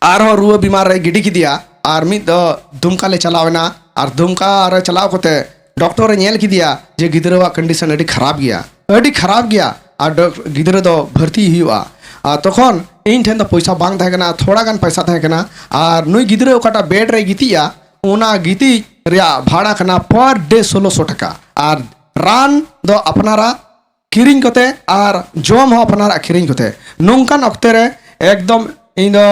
ᱟᱨᱦᱚᱸ ᱨᱩᱣᱟᱹ ᱵᱤᱢᱟᱨ ᱨᱮ ᱜᱤᱰᱤ ᱠᱮᱫᱮᱭᱟ᱾ ᱟᱨ ᱢᱤᱫ ᱫᱚ ᱫᱩᱢᱠᱟ ᱞᱮ ᱪᱟᱞᱟᱣ ᱮᱱᱟ, ᱟᱨ ᱫᱩᱢᱠᱟ ᱨᱮ ᱪᱟᱞᱟᱣ ᱠᱟᱛᱮ ᱰᱚᱠᱴᱚᱨ ᱮ ᱧᱮᱞ ᱠᱮᱫᱮᱭᱟ ᱡᱮ ᱜᱤᱫᱽᱨᱟᱹᱣᱟᱜ ᱠᱚᱱᱰᱤᱥᱚᱱ ᱟᱹᱰᱤ ᱠᱷᱟᱨᱟᱯ ᱜᱮᱭᱟ, ᱟᱹᱰᱤ ᱠᱷᱟᱨᱟᱯ ᱜᱮᱭᱟ, ᱟᱨ ᱰᱚᱠ-, ᱜᱤᱫᱽᱨᱟᱹ ᱫᱚ ᱵᱷᱚᱨᱛᱤ ᱦᱩᱭᱩᱜᱼᱟ᱾ ᱟᱨ ᱛᱚᱠᱷᱚᱱ ᱤᱧ ᱴᱷᱮᱱ ᱫᱚ ᱯᱚᱭᱥᱟ ᱵᱟᱝ ᱛᱟᱦᱮᱸ ᱠᱟᱱᱟ, ᱛᱷᱚᱲᱟ ᱜᱟᱱ ᱯᱚᱭᱥᱟ ᱛᱟᱦᱮᱸ ᱠᱟᱱᱟ, ᱟᱨ ᱱᱩᱭ ᱜᱤᱫᱽᱨᱟᱹ ᱚᱠᱟᱴᱟᱜ ᱵᱮᱰ ᱨᱮ ᱜᱤᱛᱤᱡᱼᱟ, ᱚᱱᱟ ᱜᱤᱛᱤᱡ ᱨᱮᱭᱟᱜ ᱵᱷᱟᱲᱟ ᱠᱟᱱᱟ per day ᱥᱳᱞᱳᱥᱚ ᱴᱟᱠᱟ, ᱟᱨ ᱨᱟᱱ ᱫᱚ ᱟᱯᱱᱟᱨᱟᱜ ᱠᱤᱨᱤᱧ ᱠᱚᱛᱮ ᱟᱨ ᱡᱚᱢ ᱦᱚᱸ ᱟᱯᱱᱟᱨᱟᱜ ᱠᱤᱨᱤᱧ ᱠᱚᱛᱮ᱾ ᱱᱚᱝᱠᱟᱱ ᱚᱠᱛᱮ ᱨᱮ ᱮᱠᱫᱚᱢ ᱤᱧ ᱫᱚ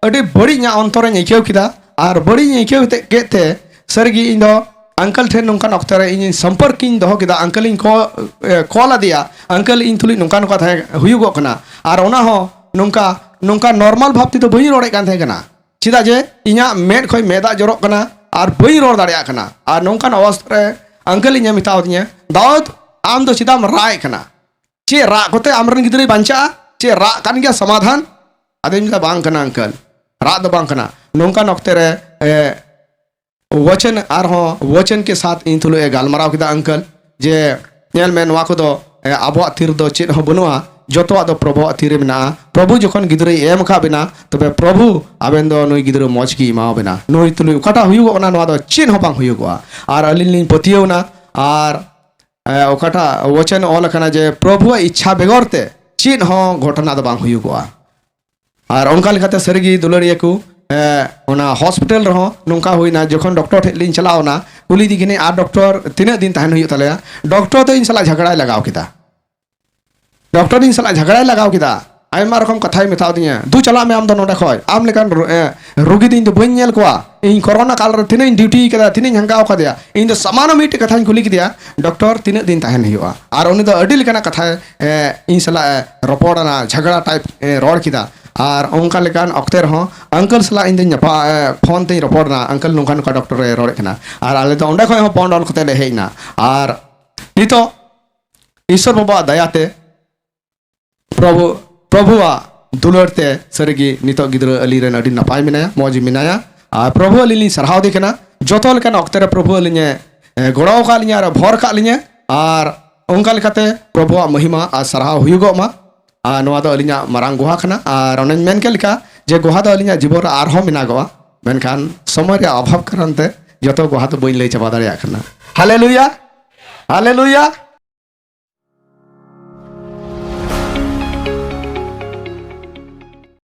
ᱟᱹᱰᱤ ᱵᱟᱹᱲᱤᱡ ᱤᱧᱟᱹᱜ ᱚᱱᱛᱚᱨᱤᱧ ᱟᱹᱭᱠᱟᱹᱣ ᱠᱮᱫᱟ᱾ ᱟᱨ ᱵᱟᱹᱲᱤᱡ ᱤᱧ ᱟᱹᱭᱠᱟᱹᱣ ᱠᱮᱫ, ᱠᱮᱫ ᱛᱮ ᱥᱟᱹᱨᱤᱜᱮ ᱤᱧ ᱫᱚ ᱟᱝᱠᱟᱞ ᱴᱷᱮᱱ ᱱᱚᱝᱠᱟᱱ ᱚᱠᱛᱮ ᱨᱮ ᱤᱧᱤᱧ ᱥᱚᱢᱯᱚᱨᱠᱤᱧ ᱫᱚᱦᱚ ᱠᱮᱫᱟ᱾ ᱟᱝᱠᱟᱞᱤᱧ ᱠᱚ-, ᱮ, ᱠᱚᱞ ᱟᱫᱮᱭᱟ, "ᱟᱝᱠᱟᱞ, ᱤᱧ ᱛᱩᱞᱩᱡ ᱱᱚᱝᱠᱟ ᱱᱚᱝᱠᱟ ᱛᱟᱦᱮᱸ ᱦᱩᱭᱩᱜᱚᱜ ᱠᱟᱱᱟ", ᱟᱨ ᱚᱱᱟ ᱦᱚᱸ ᱱᱚᱝᱠᱟ, ᱱᱚᱝᱠᱟ ᱱᱚᱨᱢᱟᱞ ᱵᱷᱟᱵᱽ ᱛᱮᱫᱚ ᱵᱟᱹᱧ ᱨᱚᱲᱮᱫ ᱠᱟᱱ ᱛᱟᱦᱮᱸ ᱠᱟᱱᱟ᱾ ᱪᱮᱫᱟᱜ ᱡᱮ ᱤᱧᱟᱹᱜ ᱢᱮᱫ ᱠᱷᱚᱱ ᱢᱮᱫ ᱫᱟᱜ ᱡᱚᱨᱚᱜ ᱠᱟᱱᱟ ᱟᱨ ᱵᱟᱹᱧ ᱨᱚᱲ ᱫᱟᱲᱮᱭᱟᱜ ᱠᱟᱱᱟ᱾ ᱟᱨ ᱱᱚᱝᱠᱟᱱ ᱚᱵᱚᱥᱛᱷᱟ ᱨᱮ ᱟᱝᱠᱮᱞ ᱤᱧᱮ ᱢᱮᱛᱟᱣ ᱫᱤᱧᱟ, "ᱫᱟᱣᱩᱫ, ᱟᱢ ᱫᱚ ᱪᱮᱫᱟᱜ ᱮᱢ ᱨᱟᱜ ᱮᱫ ᱠᱟᱱᱟ? ᱪᱮᱫ ᱨᱟᱜ ᱠᱚᱛᱮ ᱟᱢᱨᱮᱱ ᱜᱤᱫᱽᱨᱟᱹᱭ ᱵᱟᱧᱪᱟᱜᱼᱟ? ᱪᱮᱫ ᱨᱟᱜ ᱠᱟᱱ ᱜᱮᱭᱟ ᱥᱚᱢᱟᱫᱷᱟᱱ?" ᱟᱫᱚᱧ ᱢᱮᱛᱟᱭᱟ, "ᱵᱟᱝ ᱠᱟᱱᱟ ᱟᱝᱠᱮᱞ, ᱨᱟᱜ ᱫᱚ ᱵᱟᱝ ᱠᱟᱱᱟ᱾" ᱱᱚᱝᱠᱟᱱ ᱚᱠᱛᱮ ᱨᱮ, ᱮ, ᱣᱚᱪᱚᱱ ᱟᱨᱦᱚᱸ ᱣᱚᱪᱚᱱ ᱠᱮ ᱥᱟᱛᱷ ᱤᱧ ᱛᱩᱞᱩᱡ ᱮ ᱜᱟᱞᱢᱟᱨᱟᱣ ᱠᱮᱫᱟ ᱟᱝᱠᱮᱞ, ᱡᱮ, "ᱧᱮᱞ ᱢᱮ, ᱱᱚᱣᱟ ᱠᱚᱫᱚ, ᱮ, ᱟᱵᱚᱣᱟᱜ ᱛᱤ ᱨᱮᱫᱚ ᱪᱮᱫ ᱦᱚᱸ ᱵᱟᱹᱱᱩᱜᱼᱟ, ᱡᱚᱛᱚᱣᱟᱜ ᱫᱚ ᱯᱨᱚᱵᱷᱩᱣᱟᱜ ᱛᱤ ᱨᱮ ᱢᱮᱱᱟᱜᱼᱟ᱾ ᱯᱨᱚᱵᱷᱩ ᱡᱚᱠᱷᱚᱱ ᱜᱤᱫᱽᱨᱟᱹᱭ ᱮᱢ ᱟᱠᱟᱫ ᱵᱮᱱᱟ, ᱛᱚᱵᱮ ᱯᱨᱚᱵᱷᱩ ᱟᱵᱮᱱ ᱫᱚ ᱱᱩᱭ ᱜᱤᱫᱽᱨᱟᱹ ᱢᱚᱡᱽ ᱜᱮ ᱮᱢᱟᱣ ᱵᱮᱱᱟ᱾ ᱱᱩᱭ ᱛᱩᱞᱩᱡ ᱚᱠᱟᱴᱟᱜ ᱦᱩᱭᱩᱜᱚᱜ ᱠᱟᱱᱟ, ᱱᱚᱣᱟ ᱫᱚ ᱪᱮᱫ ᱦᱚᱸ ᱵᱟᱝ ᱦᱩᱭᱩᱜᱚᱜᱼᱟ᱾" ᱟᱨ ᱟᱹᱞᱤᱧ ᱞᱤᱧ ᱯᱟᱹᱛᱭᱟᱹᱣ ᱮᱱᱟ᱾ ᱟᱨ, ᱮ, ᱚᱠᱟᱴᱟᱜ ᱣᱚᱪᱚᱱ ᱚᱞ ᱟᱠᱟᱱᱟ ᱡᱮ ᱯᱨᱚᱵᱷᱩᱣᱟᱜ ᱤᱪᱪᱷᱟ ᱵᱮᱜᱚᱨ ᱛᱮ ᱪᱮᱫ ᱦᱚᱸ ᱜᱷᱚᱴᱚᱱᱟ ᱫᱚ ᱵᱟᱝ ᱦᱩᱭᱩᱜᱚᱜᱼᱟ᱾ ᱟᱨ ᱚᱱᱠᱟ ᱞᱮᱠᱟᱛᱮ ᱥᱟᱹᱨᱤᱜᱮ ᱫᱩᱞᱟᱹᱲᱤᱭᱟᱹ ᱠᱚ, ᱮ, ᱚᱱᱟ ᱦᱚᱥᱯᱤᱴᱟᱞ ᱨᱮᱦᱚᱸ ᱱᱚᱝᱠᱟ ᱦᱩᱭᱱᱟ, ᱡᱚᱠᱷᱚᱱ ᱰᱚᱠᱴᱚᱨ ᱴᱷᱮᱱ ᱞᱤᱧ ᱪᱟᱞᱟᱣ ᱮᱱᱟ, ᱠᱩᱞᱤ ᱫᱤ ᱠᱟᱹᱱᱟᱹᱧ, "ᱟᱨ ᱰᱚᱠᱴᱚᱨ ᱛᱤᱱᱟᱹᱜ ᱫᱤᱱ ᱛᱟᱦᱮᱱ ᱦᱩᱭᱩᱜ ᱛᱟᱞᱮᱭᱟ?" ᱰᱚᱠᱴᱚᱨ ᱫᱚ ᱤᱧ ᱥᱟᱞᱟᱜ ᱡᱷᱟᱜᱽᱲᱟᱭ ᱞᱟᱜᱟᱣ ᱠᱮᱫᱟ᱾ ᱰᱚᱠᱴᱚᱨ ᱤᱧ ᱥᱟᱞᱟᱜ ᱡᱷᱟᱜᱽᱲᱟᱭ ᱞᱟᱜᱟᱣ ᱠᱮᱫᱟ᱾ ᱟᱭᱢᱟ ᱨᱚᱠᱚᱢ ᱠᱟᱛᱷᱟᱭ ᱢᱮᱛᱟᱣ ᱫᱤᱧᱟ, "ᱫᱩ, ᱪᱟᱞᱟᱜ ᱢᱮ ᱟᱢ ᱫᱚ ᱱᱚᱰᱮ ᱠᱷᱚᱡ, ᱟᱢ ᱞᱮᱠᱟᱱ ᱨᱩ-, ᱮ, ᱨᱩᱜᱤ ᱫᱚ ᱤᱧ ᱫᱚ ᱵᱟᱹᱧ ᱧᱮᱞ ᱠᱚᱣᱟ᱾ ᱤᱧ ᱠᱚᱨᱳᱱᱟ ᱠᱟᱞ ᱨᱮ ᱛᱤᱱᱟᱹᱜ ᱤᱧ ᱰᱤᱭᱩᱴᱤ ᱠᱟᱫᱟ, ᱛᱤᱱᱟᱹᱜ ᱤᱧ ᱦᱟᱝᱜᱟᱣ ᱠᱟᱫᱮᱭᱟ, ᱤᱧ ᱫᱚ ᱥᱟᱢᱟᱱᱚ ᱢᱤᱫᱴᱮᱡ ᱠᱟᱛᱷᱟᱧ ᱠᱩᱞᱤ ᱠᱮᱫᱮᱭᱟ, 'ᱰᱚᱠᱴᱚᱨ, ᱛᱤᱱᱟᱹᱜ ᱫᱤᱱ ᱛᱟᱦᱮᱱ ᱦᱩᱭᱩᱜᱼᱟ?' ᱟᱨ ᱩᱱᱤ ᱫᱚ ᱟᱹᱰᱤ ᱞᱮᱠᱟᱱᱟᱜ ᱠᱟᱛᱷᱟᱭ, ᱮ, ᱤᱧ ᱥᱟᱞᱟᱜ ᱮ ᱨᱚᱯᱚᱲ ᱮᱱᱟ, ᱡᱷᱟᱜᱽᱲᱟ ᱴᱟᱭᱤᱯ ᱮ ᱨᱚᱲ ᱠᱮᱫᱟ᱾ ᱟᱨ ᱚᱱᱠᱟ ᱞᱮᱠᱟᱱ ᱚᱠᱛᱮ ᱨᱮᱦᱚᱸ ᱟᱝᱠᱮᱞ ᱥᱟᱞᱟᱜ ᱤᱧ ᱫᱚᱧ ᱧᱟᱯᱟ-, ᱮ, ᱯᱷᱳᱱ ᱛᱮᱧ ᱨᱚᱯᱚᱲ ᱮᱱᱟ, 'ᱟᱝᱠᱮᱞ, ᱱᱚᱝᱠᱟ ᱱᱚᱝᱠᱟ ᱰᱚᱠᱴᱚᱨ ᱮ ᱨᱚᱲᱮᱫ ᱠᱟᱱᱟ.' ᱟᱨ ᱟᱞᱮ ᱫᱚ ᱚᱸᱰᱮ ᱠᱷᱚᱱ ᱦᱚᱸ ᱵᱚᱱᱰ ᱚᱞ ᱠᱟᱛᱮ ᱞᱮ ᱦᱮᱡ ᱮᱱᱟ᱾ ᱟᱨ ᱱᱤᱛᱚᱜ ᱤᱥᱚᱨ ᱵᱟᱵᱟᱣᱟᱜ ᱫᱟᱭᱟᱛᱮ, ᱯᱨᱚᱵᱷᱩ, ᱯᱨᱚᱵᱷᱩᱣᱟᱜ ᱫᱩᱞᱟᱹᱲ ᱛᱮ ᱥᱟᱹᱨᱤᱜᱮ ᱱᱤᱛᱚᱜ ᱜᱤᱫᱽᱨᱟᱹ ᱟᱹᱞᱤᱧ ᱨᱮᱱ ᱟᱹᱰᱤ ᱱᱟᱯᱟᱭ ᱢᱮᱱᱟᱭᱟ, ᱢᱚᱡᱽ ᱢᱮᱱᱟᱭᱟ᱾ ᱟᱨ ᱯᱨᱚᱵᱷᱩ ᱟᱹᱞᱤᱧ ᱞᱤᱧ ᱥᱟᱨᱦᱟᱣ ᱫᱮ ᱠᱟᱱᱟ᱾ ᱡᱚᱛᱚ ᱞᱮᱠᱟᱱ ᱚᱠᱛᱮ ᱨᱮ ᱯᱨᱚᱵᱷᱩ ᱟᱹᱞᱤᱧᱮ, ᱮ, ᱜᱚᱲᱚ ᱟᱠᱟᱫ ᱞᱤᱧᱟ ᱟᱨ ᱵᱷᱚᱨ ᱟᱠᱟᱫ ᱞᱤᱧᱟ᱾ ᱟᱨ ᱚᱱᱠᱟ ᱞᱮᱠᱟᱛᱮ ᱯᱨᱚᱵᱷᱩᱣᱟᱜ ᱢᱚᱦᱤᱢᱟ ᱟᱨ ᱥᱟᱨᱦᱟᱣ ᱦᱩᱭᱩᱜᱚᱜ ᱢᱟ᱾ ᱟᱨ ᱱᱚᱣᱟ ᱫᱚ ᱟᱹᱞᱤᱧᱟᱜ ᱢᱟᱨᱟᱝ ᱜᱚᱦᱟ ᱠᱟᱱᱟ᱾ ᱟᱨ ᱚᱱᱮᱧ ᱢᱮᱱ ᱠᱮᱫ ᱞᱮᱠᱟ ᱡᱮ ᱜᱚᱦᱟ ᱫᱚ ᱟᱹᱞᱤᱧᱟᱜ ᱡᱤᱵᱚᱱ ᱨᱮ ᱟᱨᱦᱚᱸ ᱢᱮᱱᱟᱜᱚᱜᱼᱟ, ᱢᱮᱱᱠᱷᱟᱱ ᱥᱚᱢᱚᱭ ᱨᱮᱭᱟᱜ ᱚᱵᱷᱟᱵᱽ ᱠᱟᱨᱚᱱ ᱛᱮ ᱡᱚᱛᱚ ᱜᱚᱦᱟ ᱫᱚ ᱵᱟᱹᱧ ᱞᱟᱹᱭ ᱪᱟᱵᱟ ᱫᱟᱲᱮᱭᱟᱜ ᱠᱟᱱᱟ᱾ ᱦᱟᱞᱮᱞᱩᱭᱟ, ᱦᱟᱞᱮᱞᱩᱭᱟ᱾